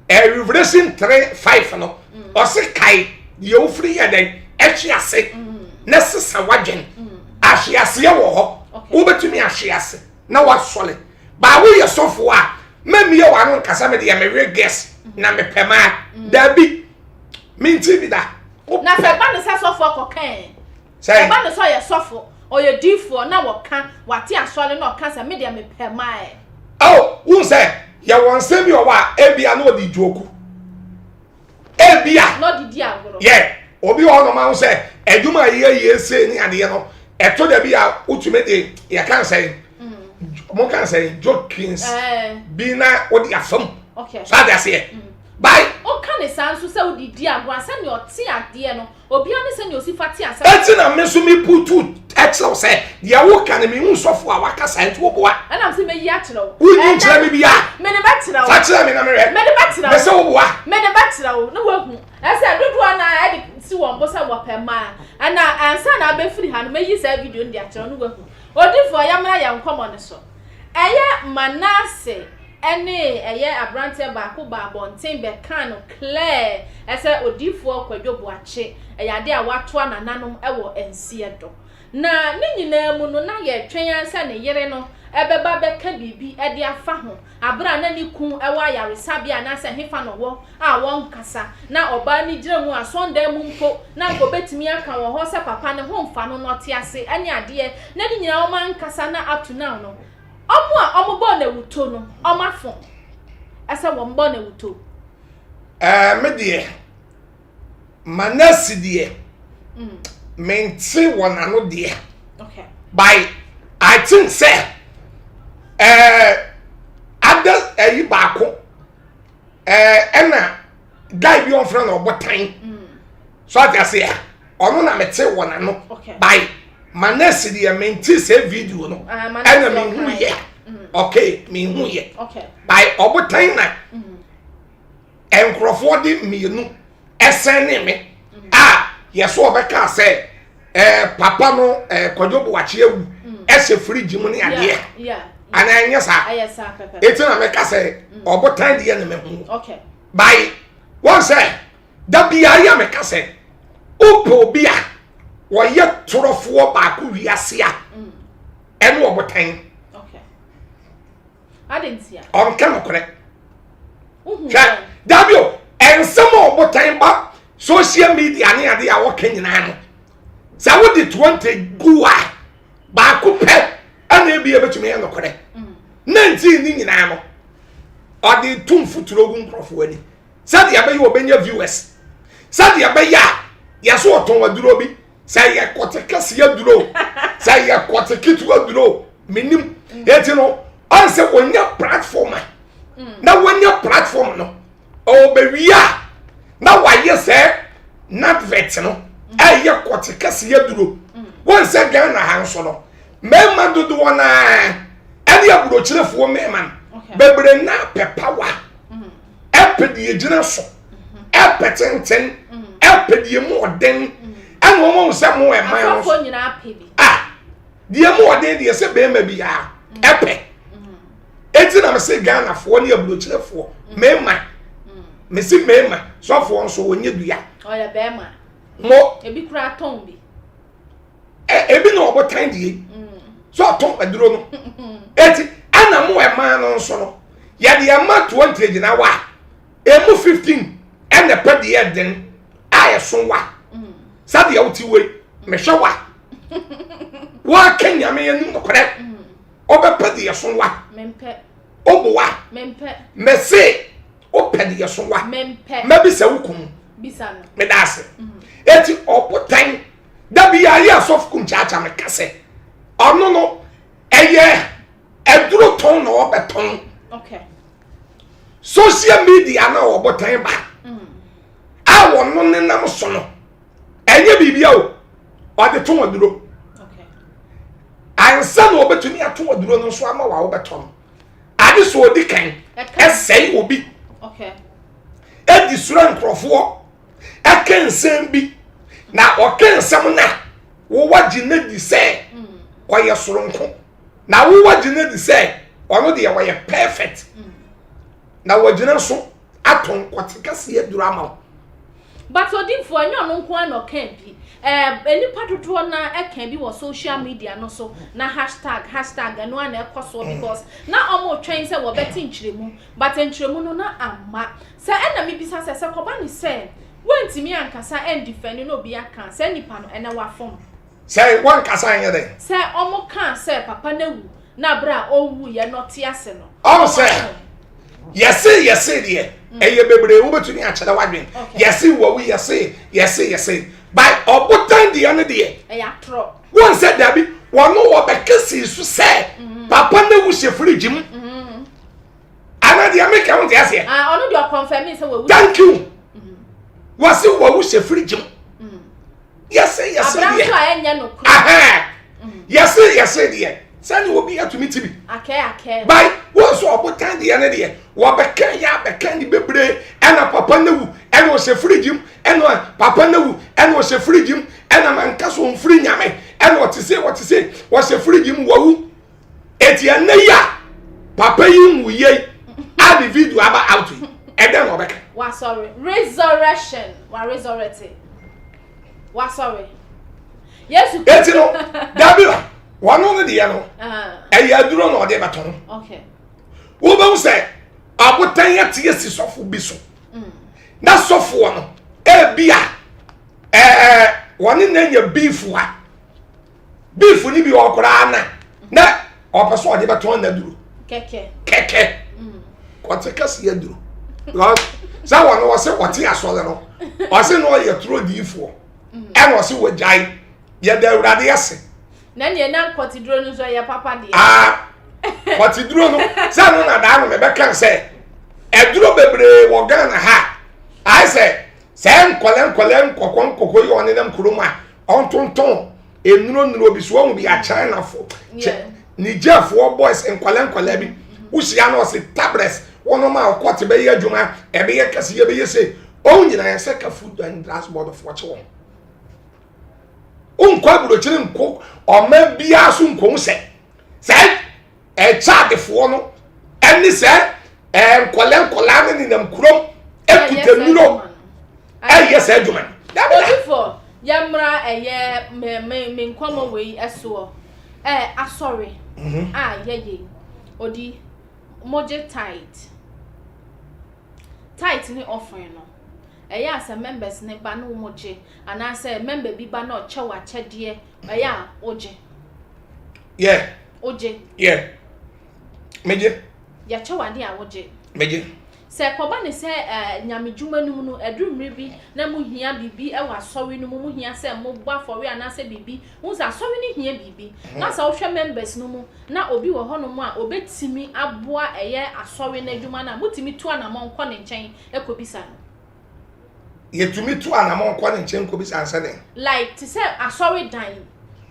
eh, Revelation 3 5 no, mm. ɔse kae deɛ wofiri yɛ dɛn ɛhwe ase na sesa w'adwen. Ahwe aseɛ wɔ hɔ, wobɛtumi ahwe ase na wasɔre. Baa woyɛ sɔfoɔ a, mɛmmie w'ano nkasa me deɛ mewe guest na mepɛ maa. Daabi, menti bi da. Na sɛ ɛba ne sɛ sɔfoɔ kɔkɛn Sɛ ɛba ne sɛ ɔyɛ sɔfo, ɔyɛ diifoɔ na wɔka, wate asɔre na ɔka sɛ me deɛ mepɛ maa ɛ. Oh, wohu sɛ yɛwɔ nsɛm bi wɔ hɔ a ebia na ɔde dwoku. Ebia. Na ɔde di agorɔ. Yɛ, obi wɔ hɔ nom ahu sɛ adwuma a yɛyɛ yɛ sei ne adeɛ no, ɛto da bi a wotumi de yɛka nsɛn, mm. mo ka nsɛn, jokins eh. bi na wode afam. Okay. So ade aseɛ. Mm. Bye. Woka ne saa nso sɛ wode di agorɔ a sɛnea ɔte adeɛ no Obiara ne sɛnea osi fa te asɛm. Enti na me nso meputu kyerɛ wo sɛ, deɛ woka no, menhu sɔfo a waka saa nti woboa. Ɛna mese mɛyi akyerɛ wo. Wonyi nkyerɛ me bia. Mede bɛkyerɛ wo. Fa kyerɛ me na mehwɛ. Mede bɛkyerɛ wo. Mese woboa. Mede bɛkyerɛ wo na woahu. Ɛsɛ dodoɔ no ara de si wɔn bo sɛ wɔpɛ mmaa. Ɛna ansa na abɛfiri ha no, mɛyi saa video no de akyerɛ wo na woahu. Odifoɔ, yɛmmra yɛn nkɔmmɔ no so. Ɛyɛ Manase ne ɛyɛ abranteɛ baako baa abɔnten bɛkaa no clear sɛ odiyifoɔ Kwadwo Boakye ɛyɛ adeɛ a watoa nananom wɔ nseɛ do. Na ne nyinaa mu no na yɛretwɛn ara sɛ ne yere no bɛba abɛka biribi de afa ho aberɛ a na ne kun wɔ ayaresabea anaasɛ hefa na ɔwɔ a wɔnkasa na ɔbaa no gyina mu asɔndan mu mpo na anka ɔbɛtumi aka wɔ hɔ sɛ papa ne ho mfa no na ɔte ase ne adeɛ na ne nyinaa wɔn ankasa na up to now no wɔn a wɔn bɔɔ no awuto no wɔn afo ɛsɛ wɔn bɔ no awuto. Ɛɛ me deɛ Manasi deɛ mm. mente wɔn ano deɛ okay. by I think sɛ ɛɛ ada ɛyi baako. ɛɛ ɛna guy bi ɔnfrɛ no ɔbotan so ate aseɛ ɔno na mete wɔ n'ano by ma nurse deɛ mente sɛ video no ah, ɛna mehu yɛ mm. okay mehu yɛ by ɔbotan na mm. nkurɔfoɔ de mmienu ɛsɛn ne me mm. a yɛso ɔbɛka sɛ ɛɛ papa no ɛɛ kwadwo buakye awu mm. ɛhyɛ firigye mu ne adeɛ anaa ɛnyɛ saa eti na mɛka sɛ mm. ɔbotan deɛ na mɛhu bayi wɔn sɛ dabi ayɛ a mɛka sɛ wopɛ obi a wɔyɛ torɔfoɔ baako wiase a mm. ɛne ɔbotan ɔnka nokorɛ hwɛ dabi o nsɛm a ɔbotan ba social media ne adeɛ a wɔka nyinaa no sɛ wode 20 gu a baako pɛ ɛna ebi ebetumi yɛ nokorɛ 19 ne nyinaa no ɔde to mfuturo gu nkurɔfoɔ ani sɛdeɛ ɛbɛyɛ ɔbɛnya viewers sɛdeɛ ɛbɛyɛ a yɛso ɔtɔn aduro bi sɛ yɛ kɔte kɛseɛ duro sɛ yɛ kɔte ketewa duro menim eti no ɔn sɛ wɔnya platform a na wɔnya platform no ɔbɛwie a na wayɛ sɛ nadvet no ɛyɛ kɔte kɛseɛ duro wɔn sɛ Ghana ha nso no mmarima dodoɔ naa ɛne aburokyerefoɔ mmarima no bebree naa pɛ power. ɛpɛ deɛ gyina so ɛpɛ tenten ɛpɛ deɛ mu ɔden ɛna wɔn ahu sɛ mo ɛman no so a deɛ mu ɔden deɛ sɛ bɛrima bi a ɛpɛ eti na mese Ghanafoɔ ne aburokyerefoɔ mmarima mese mmarima sɔfoɔ nso wɔnyɛ dua ɔyɛ bɛrima mo ebi kura tɔn bi. ebi na ɔbotan die so ɔtɔn aduro no eti ɛna mo ɛmaa no nso no yɛde ɛma 20 gyina wa emu 15 ɛna pɛ deɛ ɛden a ɛso wa sɛdeɛ wote wei mehwɛ wa wɔaka nyame anim nokorɛ ɔbɛpɛ deɛ ɛso wa ɔbowa mɛse wopɛ deɛ ɛso wa mɛbisa wo kum meda ase eti ɔbotan Da bi a yɛ asɔfo kum kyaakyaa me ka sɛ ɔno no ɛyɛ aduro tɔn na ɔbɛtɔn. Okay. Social media na ɔbɔtan ba mm. a wɔno nenam so no ɛnyɛ biribia o ɔde tɔn aduro. Okay. Ansa na ɔbɛtumi atɔn aduro no nso ama wa wobɛtɔ no. Ade so ɔdi kan ɛsɛe obi. Okay. Ɛdi sura nkurɔfoɔ. ɛka nsɛm bi na ɔka nsɛm no a wowɔ gye no di sɛ ɔyɛ soronko na wowɔ gye no di sɛ ɔno deɛ ɔyɛ perfect na wɔgyina so atɔ nkɔte kɛseɛ duru ama wo. But odifoɔ, ɛnyɛ ɔno nko ara na ɔkaa bi. Ɛɛ nnipa dodoɔ no ara ɛka bi wɔ social media no so na hashtag hashtag ɛno ara na ɛkɔ soɔ because na wɔretwɛn sɛ wɔbɛte nkyerɛmu but nkyerɛmu no na amma. Sɛ ɛna mebisa sɛ, sɛ kɔba ne sɛ woantumi ankasa andifɛne na obi aka a, saa nipa no ɛnɛ wafom? Sɛ wankasa anyɛ dɛn? Sɛ wɔkaa sɛ papa no awu na berɛ a ɔnwuiɛ na ɔte ase no. Ɔn sɛ yɛse yɛse deɛ mm. ɛyɛ bebree wobɛtumi akyerɛ w'adwen yɛse wawu yɛse yɛse yɛse by ɔbotan deɛ no deɛ ɛyɛ atorɔ wɔn sɛ dabi wɔn wɔbɛka sii so sɛ mm. papa no awu hyɛ firigye mu mm. ana deɛ meka wo nte aseɛ ah, ɔno deɛ ɔkɔnfɛmi sɛ wawu thank you wɔse wawu hyɛ firigye mu yɛse yɛse deɛ yɛse yɛse deɛ sɛne obi atumi ti bi by wɔn nso ɔbotan deɛ ne deɛ wɔbɛka yɛ abɛka ne bebree ɛna papa ne wu ɛna ɔhyɛ firigye mu ɛna papa ne wu ɛna ɔhyɛ firigye mu ɛna manka so ɔmfiri nyame ɛna ɔte se ɔte se ɔhyɛ firigye mu wawu eti ɛnɛ yi a papa yi nwu yie a ne video aba out yi ɛdɛn na ɔbɛka. Wasɔre resurrection wa resurrect wasɔre Yesu. Eti no dabi la wɔn no deɛ no ɛyɛ aduro na ɔde bɛtɔn. Wobɛhu sɛ abotan yɛ te esi sɔfo bi so mm. na sɔfoɔ no ebi a ɛɛ wɔne na nya beef a. beef ni bi wɔ koraa na na ɔpɛ sɛ ɔde bɛtɔn n'aduro kɛkɛ kɛkɛ mm. kɔte kɛse aduro because sɛ wɔn wɔsɛ wɔte asɔre no ɔsɛ na ɔyɛ turo diifoɔ mm. ɛna ɔsɛ wɔgyae yɛda awurade ase. na nea na kɔte duro no nso yɛ papa deɛ. aa ah, kɔte duro no sɛ no na daa no mɛbɛka sɛ aduro bebree wɔ Ghana ha ayɛ sɛ sɛ nkɔlɛ nkɔlɛ nkɔkɔ nkɔkɔ yi ɔnenam kurom a ɔntontɔn nnuro nnuro bi so wɔn bi a chinafo nigeriafoɔ boys nkwalɛ nkwalɛ bi wohyia no ɔse tablets wɔn a ɔkɔte bɛyɛ adwuma ɛbɛyɛ kɛse yɛ bɛyɛ se wɔn nyinaa yɛ sɛ ka food and drugs board foɔ kye wɔn wonkɔ aburokyire nkɔ ɔman biara so nkɔm sɛ sɛ ɛkyɛ adefoɔ no ɛne sɛ ɛɛ nkɔlɛ nkɔlaa ne nenam kurom ekuta nnuro ɛyɛ sɛ adwuma no. Odifo yɛmmra ɛyɛ me me me nkɔmɔ wei ɛsoɔ ɛɛ asɔre mhm. a yɛyɛ odi mogye tithe tithe ne offering no ɛyɛ a sɛ members ne ba ne wɔn gye anaasɛ member bi ba na ɔkyɛ wɔ akyɛdeɛ ɛyɛ a wogye. Yɛ. Wogye. Yɛ. Megye. Yɛkyɛ wɔ adeɛ a wogye. Megye. Sɛ ɛkɔba ne sɛ ɛɛ nyamedwuma no mu no ɛduru mmere bi na mo hia biribi ɛwɔ asɔre no mu mo hia sɛ mo bɔ afɔre anaasɛ biribi wohu sɛ asɔre no hia biribi mhm. na sɛ wohwɛ members no mu na obi wɔ hɔnom a obetumi aboa ɛyɛ asɔre no adwuma no a motumi tu anamɔ nkɔ ne nkyɛn ɛkɔbisa no. Yɛtumi tu anamɔn kɔ ne nkyɛn kɔbisa no sɛdɛn? Like te sɛ asɔredan,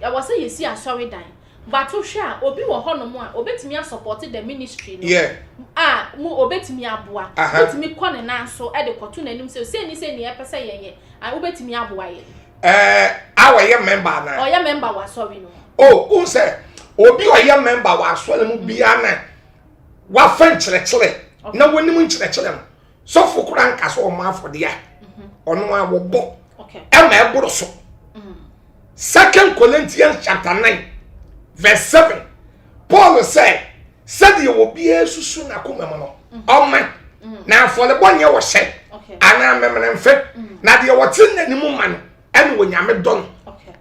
ɛwɔ sɛ yɛsi asɔredan but wohwɛ a obi wɔ hɔnom a obetumi asupporte the ministry no Yeah. a mo obetumi aboa. Aha. Wotumi kɔ ne nan so de kɔto n'anim sɛ sei ne sei ne yɛpɛ sɛ yɛyɛ, a wobetumi aboa yɛn. Ɛɛ a ɔyɛ member anaa? Ɔyɛ member wɔ asɔre no mu. Oh, wohu sɛ obi a ɔyɛ member wɔ asɔre mu biara na wafa nkyerɛkyerɛ na wɔnim nkyerɛkyerɛ no. Sɔfo koraa nka sɛ ɔmmɔ afɔdeɛ a mhm. ɔno a wɔbɔ ɛma ɛboro so. Mm. Second Corinthians chapter 9 verse 7 Paul sɛ sɛdeɛ obiara susu n'akoma mu no mm. ɔma mm. na afɔrebɔ nyɛ wɔhyɛ anaa memenemfe na deɛ wɔte n'anim ma no ɛna onyame dɔ no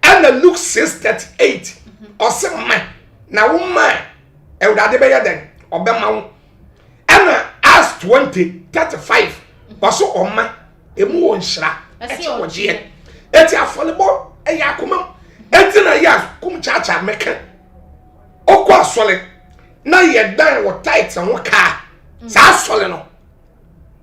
ɛna Luke 6:38 ɔse ma na wo ma awurade bɛyɛ dɛn ɔbɛma wo ɛna Acts 20 35 wɔso ɔma emu wɔ nhyira ɛkyɛ wɔgyeɛ eti afɔlebɔ ɛyɛ akoma mu eti na yɛ akum kyaakyaa mɛka ɔkɔ asɔre na yɛ dan wɔ tight ho kaa saa asɔre no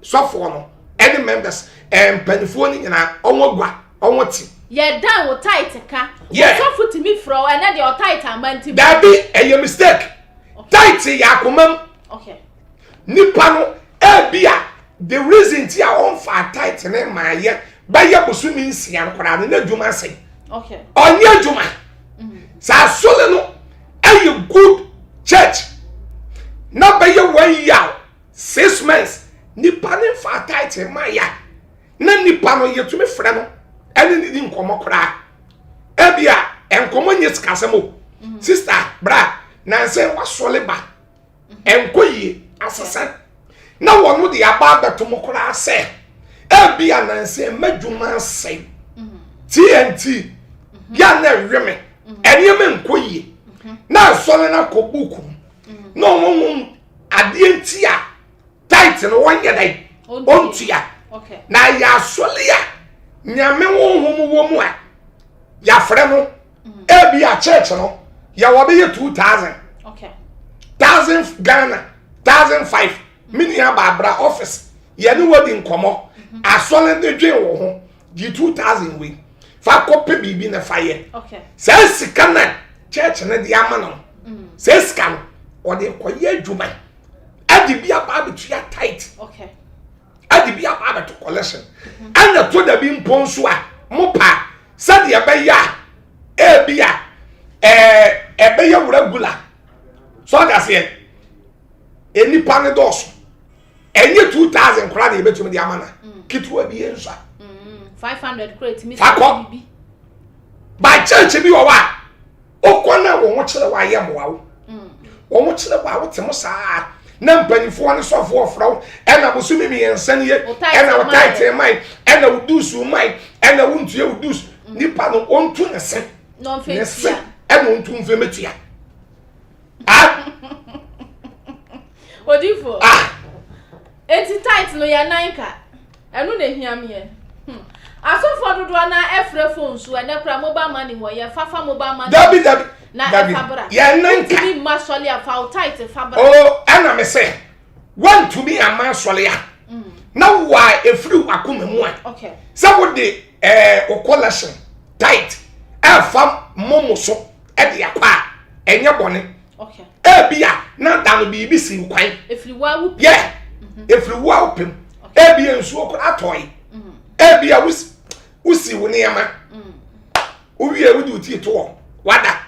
sɔfoɔ no ɛne members ɛɛ mpanimfoɔ no nyinaa ɔwɔ gua ɔwɔ ti. Yɛ dan wo tight ka. Yeah. Ɔsɔfo tumi frɛ wo ɛnɛ deɛ ɔtight ama nti. Dabi ɛyɛ mistake. Tight yɛ akoma mu. Okay. Nipa no ebi a the reason ti a ɔnfa tight ne maa yɛ bɛyɛ bosomi nsia no koraa no n'adwuma asɛn. Okay. Ɔnyɛ adwuma. Mm. Sɛ asɔre no ɛyɛ good church na bɛyɛ one year 6 months nipa ne nfa tight ma ya. na nipa no yɛtumi frɛ no ɛne ne di nkɔmmɔ koraa. Ebi a nkɔmmɔ nyɛ sikasɛm o. Sister bra nansɛ wasɔle ba ɛnkɔ yie asesa na wɔn de aba abɛto mo koraa sɛ ebi a nansɛ mmadwuma asɛe TNT yɛ a na ɛwe me nneɛma nkɔ yie na asɔre no akɔ buku mu na wɔn ho adeɛ nti a tight no wɔnyɛ dɛ ɔntua na yɛ asɔre a nyame honhom wɔ mu a yɛafrɛ no ebi a church no yɛwɔ bɛyɛ 2000 thousand Ghana 1005 me nua baabra office yɛne wadi nkɔmmɔ asɔre no dwen wɔ ho gye 2000 wei fa kɔpɛ biribi na fa yɛ saa sika na church no de ama no saa sika no ɔde kɔyɛ adwuma ɛde bi aba abɛtua tight ɛde bi aba abɛto collection ɛna to da bi mpo nso a mo pa sɛdeɛ ɛbɛyɛ a ebi a ɛɛ ɛbɛyɛ regular so ɔda aseɛ enipa ne dɔɔso ɛnyɛ 2000 koraa na yɛbɛtumi de ama na ketewa bi yɛ nsa. 500 kura etimi sɛ fakɔ by church bi wɔ hɔ a okɔ na wɔn kyerɛ wɔ ayɛ mmoa wo wɔn kyerɛ wɔ a wote mo saa na mpanyinfoɔ ne sɔfoɔ frɛ wo ɛna bosomi mmiɛnsa nie ɛna wo title man ɛna wo dues man ɛna wo ntua wo dues nipa no ɔntu ne se ne se ɛna ɔntu nfɛ metua. Ah. Odifo. Ah. Eti tight no yɛ nan ka. Ɛno na ehia me ɛ. Hmm. Asɔfoɔ dodoɔ na ɛfrɛ phone so ɛnɛ kora mobile money wɔ yɛ fafa mobile money. Dabi dabi. Na dabi. ɛfa bra. Yɛ nan ka. Ntumi mma sɔle a fa wo tight fa bra. Oh, ɛna me sɛ wantumi ama asɔle a. Na wa efiri wakoma mu a. Okay. Sɛ wode ɛɛ o collection tight ɛfa momo so. ɛde akɔ a ɛnyɛ bɔne ebia na da no biribi si kwan yɛ efiri wo a wopem ebia nsuo koraa atɔe mhm. ebia wosi wo nneɛma mm. wowie wode wo tii to hɔ wada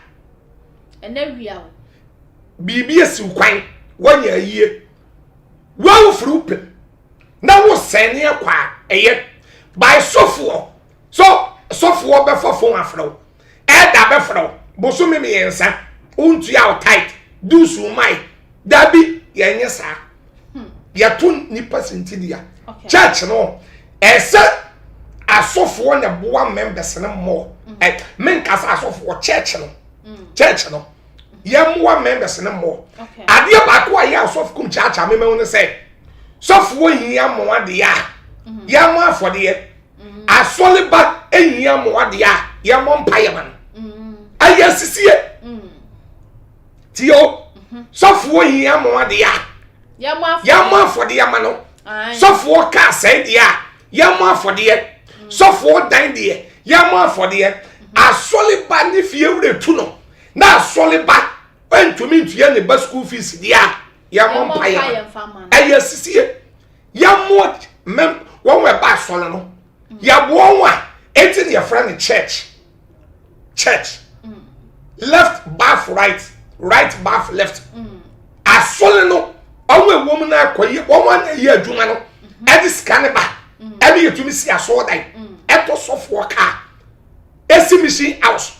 biribi asi kwan woanya ayie woamfiri wo pem na wosɛn ne ɛkɔ a ɛyɛ by sɔfoɔ so sɔfoɔ bɛfa fon afrɛ wo Elder bɛfrɛ wo bosome mmiɛnsa wontua wo tight dues mae dabi yɛnyɛ saa hmm. yɛto nipa sintidua church no ɛsɛ asɔfoɔ na boa members no mmɔ hmm. ɛ menkasa asɔfoɔ church no hmm. church no yɛmmoa members no mmɔ adeɛ baako a yɛ asɔfo kum kyaakyaa mema wo no sɛ sɔfoɔ hia mmoa deɛ a yɛmmɔ afɔdeɛ Mm. Asɔre ba ehia mmoa deɛ a yɛmmɔ mpaeɛ ma no. Mm. Ɛyɛ sisie. Mm. Tie o. Mm-hmm. Sɔfoɔ hia mmoa deɛ a yɛmmɔ afɔdeɛ ma no. Sɔfoɔ kaa sɛe deɛ a yɛmmɔ afɔdeɛ. Sɔfoɔ dan deɛ yɛmmɔ afɔdeɛ. Mm-hmm. Asɔre ba ne fie wura tu no na asɔre ba ntumi ntua ne ba school fees deɛ a yɛmmɔ mpaeɛ ma no. Ɛyɛ sisie. yɛmmoa mɛm wɔn a ɛba asɔre no yɛboa wɔn a eti na yɛfrɛ no church church left bath right right bath left asɔre no wɔn a ɛwɔ mu no akɔ yie wɔn a na ɛyɛ adwuma no ɛde sika ne ba ɛne yɛtumi si asɔredan ɛtɔ sɔfoɔ kaa esi mission house.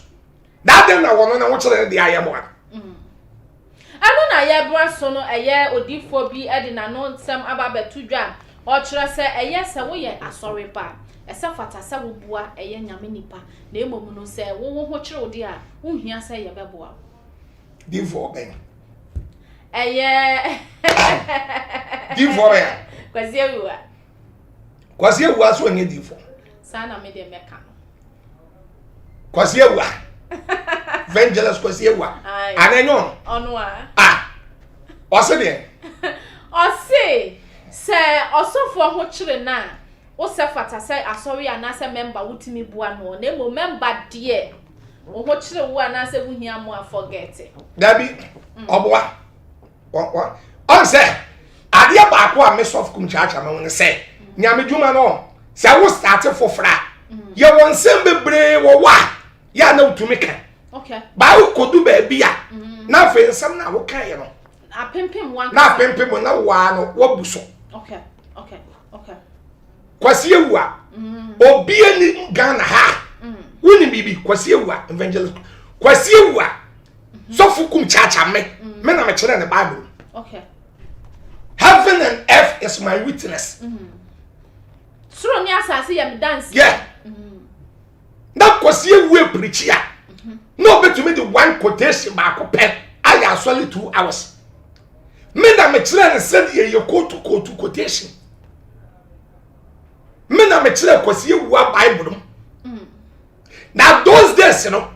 Na adɛn na wɔn na wokyerɛ no deɛ ayɛ mo a? Ɛno na yɛbra so no ɛyɛ odiyifoɔ bi de n'ano nsɛm aba abɛto dwa a ɔkyerɛ sɛ ɛyɛ sɛ woyɛ asɔre ba a ɛsɛ fata sɛ woboa ɛyɛ Nyame nipa na mmom no sɛ wo wo ho kyere wo deɛ a wonhia sɛ yɛbɛboa wo. Diyifoɔ bɛn? Ɛyɛ Diyifoɔ bɛn a? Kwasi Awuah. Kwasi Awuah so ɔnyɛ diyifoɔ. Saa na me deɛ mɛka no. Kwasi Awua Evangelist Kwasi Awua ana ɛnyɛ ɔno ɔno a ah ɔse deɛ ɔse sɛ ɔsɔfoɔ ho kyere no a wosɛ fata sɛ asɔre anaasɛ mɛmba wotumi boa no na mmom mɛmba deɛ wo ho kyere wo anaasɛ wohia mmoa forget dabi ɔboa ɔn sɛ adeɛ baako a me sɔfo kum kyaakyaa ma wo ne sɛ nyame dwuma no sɛ wo starte foforɔ a yɛwɔ nsɛm bebree wɔ wɔ a yɛ a na wotumi ka baa wokɔdu baabi a mm. na afei nsɛm no a wokaeɛ no na apempem na waa no wabu so kwasi ewu a. Obi ani Ghana ha. Wonim biribi Kwasi Awua evangelist Kwasi Awua sɔfo kum kyaakya me me na mekyerɛ ne Bible. Okay. Heaven and earth is my witness. Soro ne asase yɛ me danse. Yeah. Na Kwasi Awua pirikyi a na obetumi de one quotation baako pɛ ayɛ asɔre 2 hours. Me na mekyerɛ ne sɛdeɛ yɛ kootu kootu quotation. Me na mekyerɛ Kwasi Awua Bible mu. Na those days no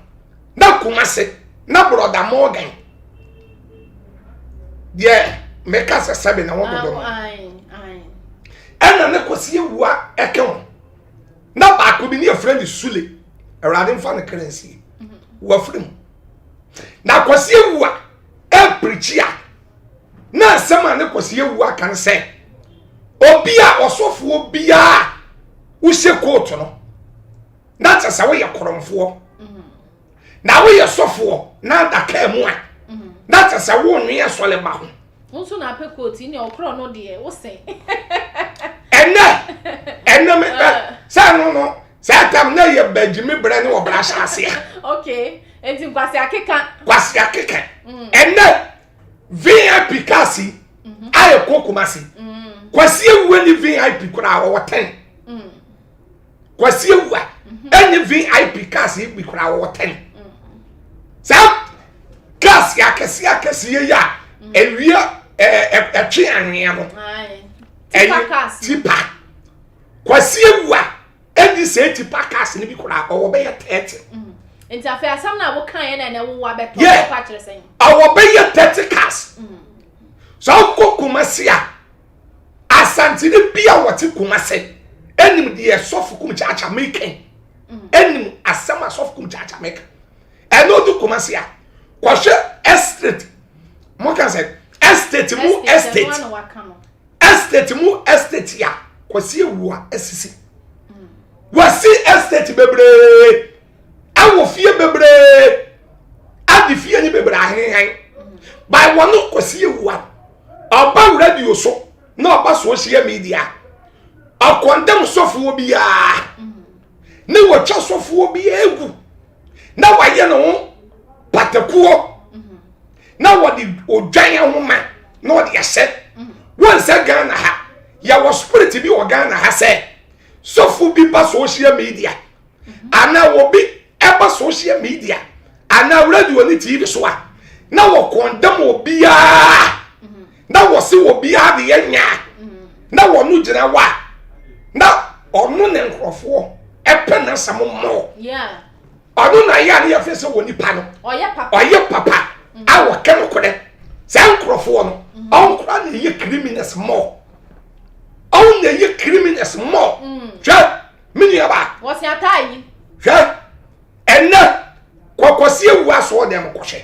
na Kumase na Brother Morgan deɛ meka sɛ sɛbe na ho dodo no ɛna ne Kwasi Awua ɛka ho na baako bi ne yɛfrɛ ne Sule. Awurade mfa ne kra nsie, wafiri mu. Na Kwasi Awua ɛpirikyi a na asɛm a ne Kwasi Awua ka no sɛ obi a ɔsɔfoɔ biara wohyɛ kootu no na kyɛ sɛ woyɛ korɔmfoɔ na woyɛ sɔfoɔ na adaka mu a na kyɛ sɛ wonwe asɔre ba ho. Nso na apɛ kootu ne ɔkorɔ no deɛ wosen. Ɛnɛ me sɛ no sɛ tam na yɛ bagyimi berɛ ne wɔbra hyɛ aseɛ. Okay, nti nkwasi akeka. Kwasi akeka. Ɛnɛ VIP cars yi a ɛkɔ Kumasi, Kwasi Awua ne VIP koraa wɔwɔ 10. Kwasi Awua ɛne VIP cars yi bi koraa wɔwɔ 10. Saa cars akɛseɛ akɛseɛ yi a ɛwia ɛtwe anwea no, ɛyɛ tipper. Kwasi Awua ɛne sɛ tipper cars no bi koraa ɔwɔ bɛyɛ 30. Nti afei asɛm na woka yɛ na ɛnɛ wowɔ abɛtɔ pa kyerɛ sɛn? Ɔwɔ bɛyɛ 30 cars. Sɛ ɔkɔ Kumasi a, Asantene bi a wɔte Kumasi ɛnim deɛ sɔfo kum kyaakya meka, ɛnim asɛm a sɔfo kum kyaakya meka. Ɛna ɔdu Kumasi a, kɔhwɛ estate mo ka sɛ estate mu estate estate mu estate a Kwasi Awua asisi. Wasi estate bebree, awɔ fie bebree, adi fie ni bebree ahenhan by wɔn. Kwasi Awua ɔba radio so na ɔba social media, ɔkɔndɛm sɔfoɔ biara ne wɔtwa sɔfoɔ biara egu na wayɛ ne ho patakuo na wɔde odwan ahoma na wɔde ahyɛ wɔn sɛ Ghana ha yɛwɔ spirit bi wɔ Ghana ha sɛ sɔfo bi ba social media anaa obi ɛba social media anaa radio ne TV so a, na wɔkɔndɛm obiara na wɔsi obiara de yɛ nyaa na wɔn gyina hɔ a na ɔno ne nkurɔfoɔ ɛpɛ n'asɛm mmɔ. Ɔno na yɛ a ne yɛfɛ sɛ wɔ nipa no ɔyɛ papa a wɔkɛ no korɛ. Saa nkurɔfoɔ no ɔnkora na ɛyɛ criminals mmɔ, ɔn na ɛyɛ criminals mmɔ. Hwɛ, me nua ba, hwɛ, ɛnɛ kɔkɔsi ewu asɔɔ dɛm, kɔhwɛ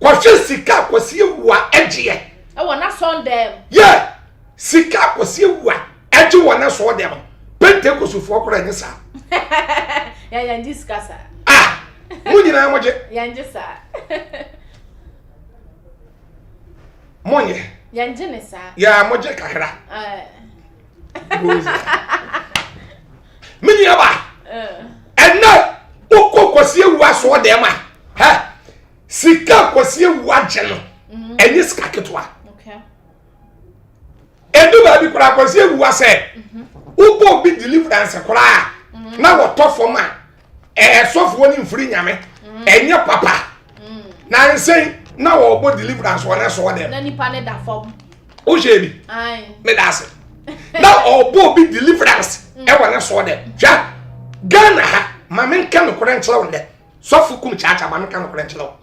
kɔhwɛ sika Kwasi Awua ɛgyeɛ. Ɛwɔ n'asɔn dɛm. Yɛ sika Kwasi Awua ɛgye wɔ n'asɔn dɛm, Pentekosufoɔ koraa ɛnyɛ saa. Yɛn gye sika saa. Ah, mo nyinaa mo gye. Yɛn gye saa. Mo nyɛ. Yɛn gye ne saa. Yɛ mo gye kakra. Me nua ba, ɛnɛ wokɔ Kwasi Awua asɔn dɛm a, hɛ sika Kwasi Awua gye no ɛnyɛ sika ketewa. Edu baabi koraa Kwasi Awua sɛ wobɔ obi deliverance koraa na wɔtɔ fam a, ɛyɛ sɔfoɔ ne mfiri Nyame, ɛnyɛ papa. Na nsɛn na wɔbɔ deliverance wɔ n'asɔɔ dɛm na nipa ne da fam. Wohyɛ bi meda ase na ɔbɔ obi deliverance ɛwɔ n'asɔɔ dɛm. Hwɛ, Ghana ha, ma menka nokorɛ nkyerɛ wo nnɛ, sɔfo kum kyaakyaa, ma menka nokorɛ nkyerɛ wo.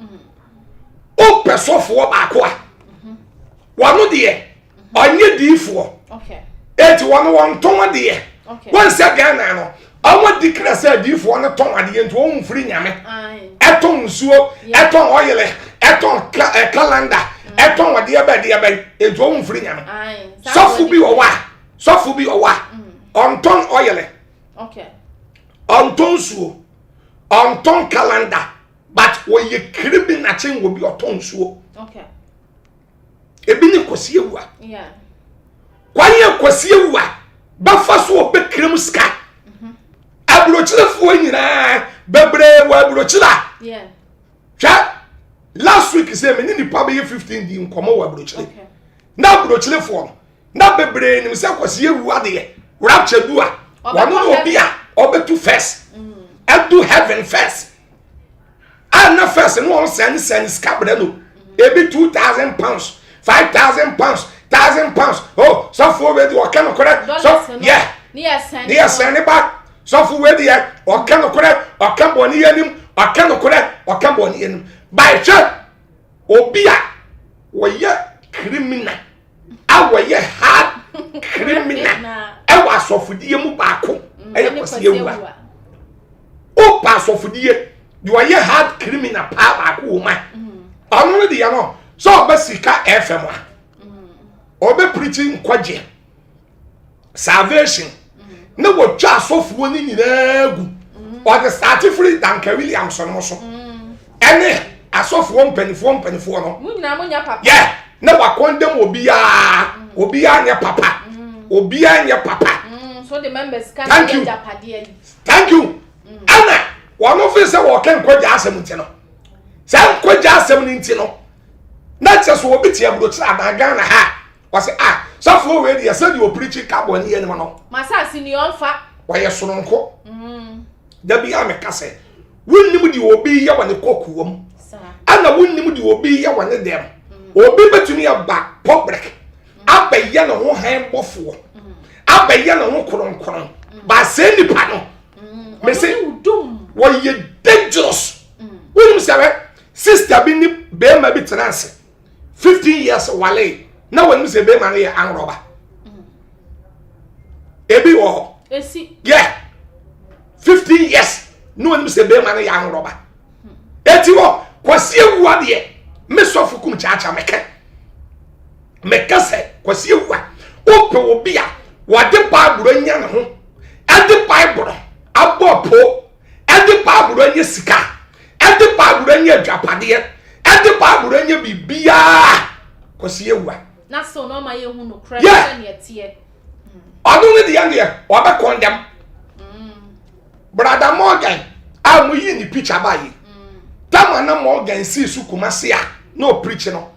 Wopɛ sɔfoɔ baako a wɔno deɛ ɔnyɛ diifoɔ, eti wɔn wɔn tɔn adeɛ. Wɔn sɛ Ghana no ɔmo di kra sɛ diifoɔ no tɔn adeɛ nti wɔn mfiri Nyame. Ɛtɔn nsuo, ɛtɔn oil, ɛtɔn calendar, ɛtɔn adeɛ bɛ adeɛ bɛ, nti wɔn mfiri Nyame. Sɔfo bi wɔ hɔ a, sɔfo bi wɔ hɔ a ɔntɔn oil, ɔntɔn nsuo, ɔntɔn calendar, but wɔyɛ criminal kyen wɔ bi ɔtɔn nsuo. Ebi ne Kwasi Awua. Kwan yɛ Kwasi Awua. bɛfa so ɔbɛkira mu sika. Aburokyerefoɔ nyinaa bebree wɔ aburokyere a hwɛ last week sɛ me ne nipa bɛyɛ 15 di nkɔmmɔ wɔ aburokyere na aburokyerefoɔ no na bebree nim sɛ Kwasi ewu adeɛ rapture du a wɔn ne obi a ɔbɛtu first ɛdu heaven first a na first no wɔn sɛn sɛn sika brɛ no ebi £2,000, £5,000, £1,000. Oh, sɔfo wei de ɔka no korɛ sɔ yɛ ne yɛ sɛn ne ba sɔfo wei de yɛ ɔka no korɛ ɔka bɔ ne yɛ nim ɔka no korɛ ɔka bɔ ne yɛ nim baehwɛ obi a wɔyɛ criminal a wɔyɛ hard criminal ɛwɔ asɔfodie mu baako ɛyɛ Kwasi Awuah. Wopa asɔfodie deɛ ɔyɛ hard criminal paa baako wɔ mu a ɔno no deɛ no sɛ ɔbɛ sika FM a ɔbɛ preaching nkwagye salvation na wɔtwa asɔfoɔ no nyinaa gu ɔde start firi Duncan Williams no so ɛne asɔfoɔ mpanimfoɔ mpanimfoɔ no yɛ na wakɔndɛm obiara obiara nyɛ papa obiara nyɛ papa. Thank you, thank you. Ɛna wɔn fi sɛ wɔka nkwagye asɛm nti no sɛ nkwagye asɛm no nti no na kyerɛ sɛ obi te aburokyerɛ adan Ghana ha wɔsɛ ah sɔfoɔ wei deɛ sɛdeɛ ɔpirikyi ka bɔ ne yɛ no no masase ni ɔmfa wɔyɛ soronko. Dabi a meka sɛ wonnim deɛ obi yɛ wɔ ne kɔkoa mu ɛna wonnim deɛ obi yɛ wɔ ne dɛm. Obi bɛtumi aba public abɛyɛ ne ho han bɔfoɔ abɛyɛ ne ho kronkron baasɛ nipa no mese wɔyɛ dangerous. Wonim sɛ bɛ sister bi ne bɛrima bi tena ase 15 years wale na wɔnim sɛ bɛrima no yɛ anrɔba ebi wɔ hɔ yɛ 15 years na wɔnim sɛ bɛrima no yɛ anrɔba eti wɔ Kwasi Awuah deɛ me sɔfo kum kyaakyaa mɛka sɛ Kwasi Awuah wopɛ obi a wɔde Bible anya ne ho ɛde Bible abɔ po ɛde Bible anya sika ɛde Bible anya adwapadeɛ ɛde Bible anya biribiara Kwasi Awuah na so no ma yehu no kra sɛ ne ɛteɛ ɔno ne deɛ deɛ ɔbɛ kɔndɛm Brother Morgan a mo yi ne picture ba yi tama na Morgan si so Kumasi a na ɔpreach no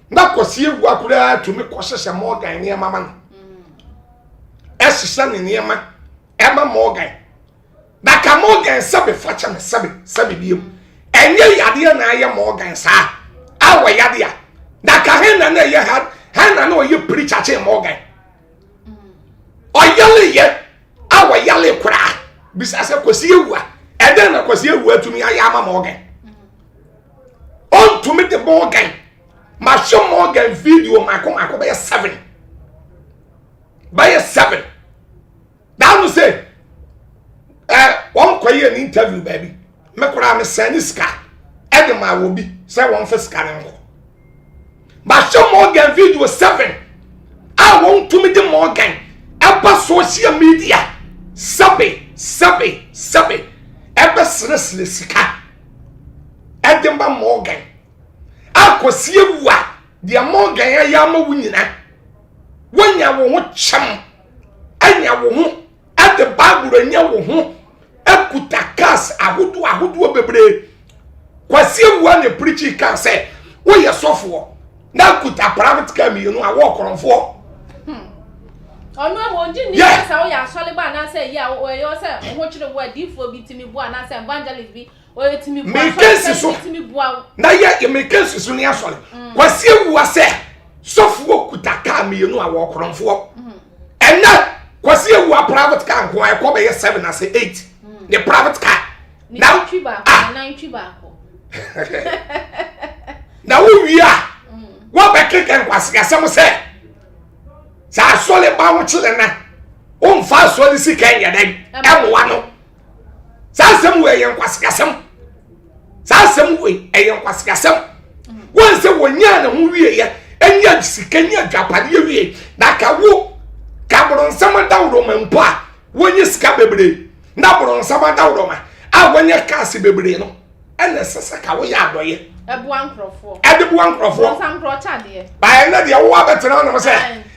na Kwasi Awuah koraa tumi kɔhyehyɛ Morgan nneɛma ma no ɛhyehyɛ ne nneɛma ɛma Morgan na ka Morgan sɛbe fa kyɛ me sɛbe sɛbe biem ɛnyɛ yadeɛ na ayɛ Morgan saa a wɔ yadeɛ a na ka hen na na ɛyɛ ha hen na na ɔyɛ preacher kyɛn Morgan ɔyɛleyɛ a wɔyale koraa bisa sɛ Kwasi Awuah ɛdɛn na Kwasi Awuah tumi ayɛ ama Morgan ɔntumi de Morgan mahwɛ Morgan video mako mako bɛyɛ 7 bɛyɛ 7 daa no sɛ wɔn kɔ yɛ ne interview baabi me koraa me sɛn ne sika ɛde ma wɔ bi sɛ wɔn fɛ sika ne nkɔ mahwɛ Morgan video 7 a wɔn tumi de Morgan ɛba social media sɛbe sɛbe sɛbe ɛbɛ seresere sika ɛde ma Morgan a Kwasi Awuah deɛ Morgan ayɛ ama wo nyina wonya wo ho kyɛm anya wo ho ɛde Bible anya wo ho akuta cars ahodoɔ ahodoɔ bebree. Kwasi Awuah na preaching car sɛ woyɛ sɔfoɔ na kuta private car mmienu a wɔwɔ korɔmfoɔ. Ɔno ama ɔngye nni sɛ sɛ woyɛ asɔre ba anaasɛ ɛyɛ a ɔyɛ sɛ ho kyerɛ wo adiifoɔ bi tumi boa anaasɛ evangelist bi ɔyɛ tumi boa asɔre bi tumi boa wo. Na yɛ meka nsi so ne asɔre. Kwasi Awuah sɛ sɔfoɔ kuta car mmienu a wɔwɔ korɔmfoɔ. Ɛnɛ Kwasi Awuah private car nko a ɛkɔ bɛyɛ 7 ase 8 ne private car. Na twi baako na twi baako. Na wo wie a wɔbɛkeka nkwaseasɛm sɛ sɛ asɔre ba wo kyerɛ na womfa asɔre sika nyɛ dɛn ɛmmoa no. Saa asɛm wei ɛyɛ nkwaseasɛm. Saa asɛm wei ɛyɛ nkwaseasɛm. Wɔn sɛ wɔnyaa ne ho wieɛ ɛnya sika nya adwapadeɛ wie na ka wo ka borɔnsam adaworo mpo a wɔnyɛ sika bebree na borɔnsam adaworo ma a wɔnyɛ kaase bebree no ɛna ɛsɛ sɛ ka woyɛ adɔyɛ ɛboa nkurɔfoɔ ɛde boa nkurɔfoɔ borɔnsam nkurɔ kyadeɛ baayɛ ne deɛ wowɔ abɛtena hɔ nom sɛ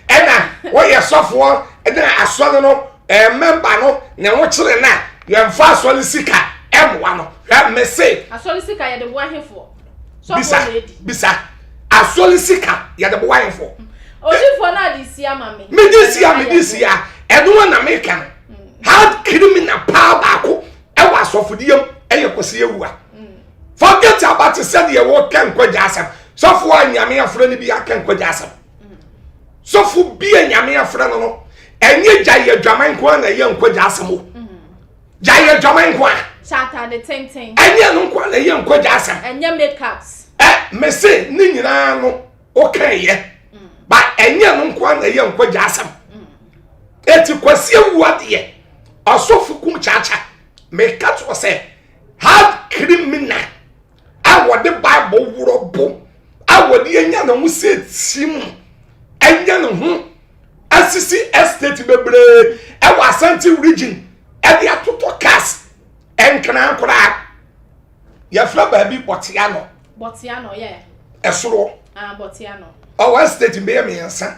ɛna Woyɛ sɔfoɔ na asɔre no ɛɛ mɛmba no ne ho kyerɛ na yɛmfa asɔre sika ɛmmoa no. Hwɛ mese. Asɔre sika yɛde boa hefoɔ? Bisa bisa asɔre sika yɛde boa hefoɔ? Odifoɔ no ade si ama me. Mede si a mede si a ɛno na meka no. Hard criminal paa baako ɛwɔ asɔfodeɛ mu ɛyɛ Kwasi Awuah. Forget about sɛdeɛ wɔka nkwagya asɛm. Sɔfoɔ a Nyame afrɛ no bi aka nkwagya asɛm. Sɔfo bi a Nyame afrɛ no no, ɛnyɛ gya yɛ adwaman nko a na ɛyɛ nkwagya asɛm o. Gya yɛ adwaman nko a. Hyɛ atade tenten. Ɛnyɛ no nko a na ɛyɛ nkwagya asɛm. Ɛnyɛ makeups. Ɛ mese ne nyinaa no woka yɛ. Ba ɛnyɛ no nko a na ɛyɛ nkwagya asɛm. Eti Kwasi Awuah deɛ ɔsɔfo kum kyaakya. Meka to sɛ hard criminal a wɔde Bible worɔ bo a wɔde anya ne ho sɛ tim anya ne ho asisi estate bebree ɛwɔ Ashanti region ɛde atotɔ cars nkran koraa yɛfrɛ baabi bɔtea no bɔtea no yɛ ɛsoro ah bɔtea no ɔwɔ estate bɛyɛ mmiɛnsa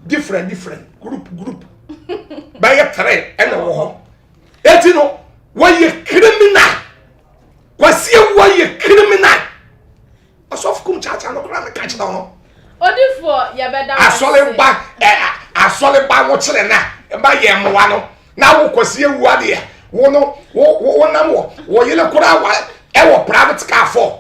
different different group group bɛyɛ tere ɛna wɔ hɔ eti no wɔyɛ criminal Kwasi Awuah yɛ criminal ɔsɔfo kum kyaakyaa no koraa meka kyerɛ no. Odifoɔ yɛbɛda wase. Asɔre ba ɛ asɔre ba wo kyerɛ na ba yɛ mmoa no na wo Kwasi Awuah deɛ wo no wo wo nam wɔ wo yere koraa wa ɛwɔ private car fɔ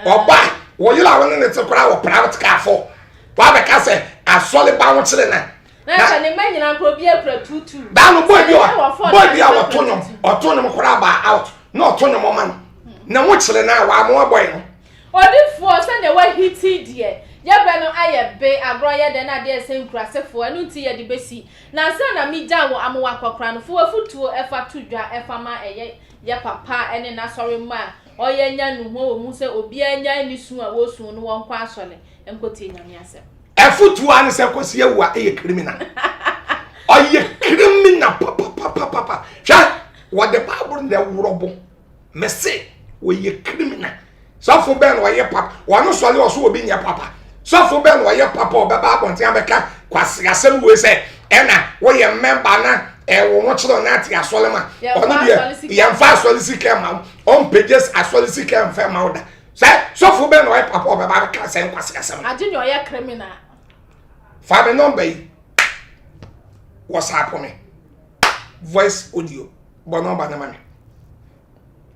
ɔba wo yere a wo ne ne te koraa wɔ private car fɔ wabɛka sɛ asɔre ba wo kyerɛ na Na sɛ ne mma nyinaa koraa obiara kura tuutuu. Daa no boy bi a boy bi a wɔto nnwom ɔto nnwom koraa baa out na ɔto nnwom ɔma no na ho kyerɛ no a wɔamoa boy no. Odifoɔ sɛdeɛ wahiti deɛ yɛbrɛ no ayɛ be agorɔ yɛ dɛ na adeɛ ɛsɛ nkurasefoɔ ɛno nti yɛde bɛsi na ansa na megya wo ama wakɔkora no fo wafutuo ɛfa to dwa ɛfa ma ɛyɛ yɛ papa ɛne n'asɔre mma a ɔyɛ nya nuhoɔ wɔ mu sɛ obiara nyae ne su a wɔsu no wɔnkɔ asɔre nkɔtie Nyame asɛm. Afotuo ara ne sɛ Kwasi Awuah yɛ criminal. Ɔyɛ criminal papapapapa. Hwɛ, wɔde Bible na ɛworɔ bo. Mese, wɔyɛ criminal. Sɔfo bɛn na ɔyɛ papa? Wɔn sɔre ɔso obi nyɛ papa. Sɔfo bɛn na ɔyɛ papa ɔbɛba abɔnten abɛka kwasi asɛm wei sɛ ɛna woyɛ mmɛmba na ɛwɔ ho kyerɛ na ate asɔre ma. Ɔno deɛ yɛmfa asɔre sika ma wo. Ɔmpagye asɔre sika mfa ma wo da. Sɛ sɔfo bɛn na ɔyɛ papa ɔbɛba abɛka sɛ nkwasi asɛm. Agye nea ɔyɛ criminal. Fa me nɔmba yi WhatsApp me voice audio bɔ nɔmba no ma me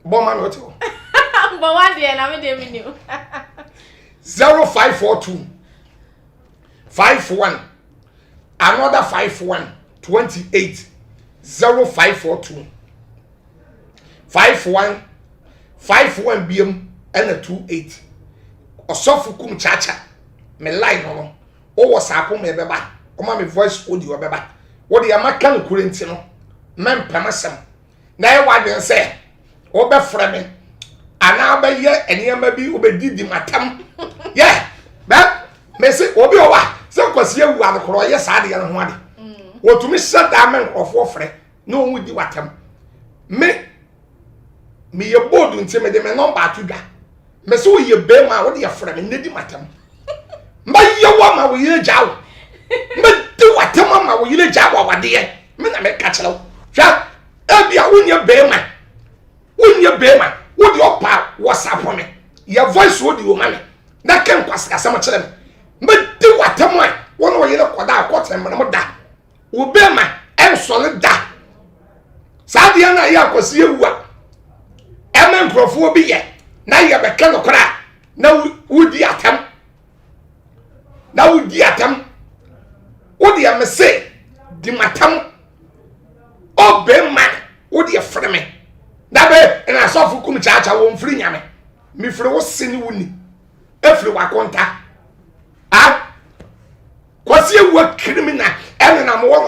bɔ ma me wote hɔ. Bɔ wa deɛ na me deɛ me nim. 0542 51 another 51 28 0542 51 51 biam ɛna 28 ɔsɔfo kum kyakya me line no no wowɔ saako ma ɛbɛba ɔma me voice audio ɛbɛba wode ɛma ka no kure nti no mɛmpɛm asɛm na ɛyɛ w'adwene sɛ wobɛfrɛ me anaa wobɛyɛ nneɛma bi wobɛdidi matam yɛ bɛ mese obi wɔ hɔ a sɛ kwasi awu adekorɔ ɔyɛ saa adeɛ no ho ade wɔtumi hyɛ daa me nkurɔfoɔ frɛ na wɔn di w'atam me meyɛ bold nti mede me nɔmba ato dwa me sɛ woyɛ bɛrima a wode yɛfrɛ me nnɛ di m'atam mɛyɛ wo ama wo yere gya wo mɛdi w'atam ama wo yere gya wo awadeɛ me na meka kyerɛ wo hwɛ ebi a wonyɛ bɛrima wonyɛ bɛrima wode ɔpa wɔsapo me yɛ voice audio ma me na ka nkwasi asɛm kyerɛ me mɛdi w'atam a wo ne wo yere kɔda akɔtɛ mmerɛ mo da wo bɛrima ɛnsɔre da saa adeɛ no a ɛyɛ akwasi ewu a ɛma nkurɔfoɔ bi yɛ na yɛbɛka no koraa na wodi atam na wodi atam wodeɛ mese di matam ɔbɛrima wodeɛ frɛ me na bɛ na asɔfo kum kyaakya wɔn mfiri nyame mefiri wo se ne wo ni efiri wakonta a kwasi ewu akiri mi na ɛnenam wɔ.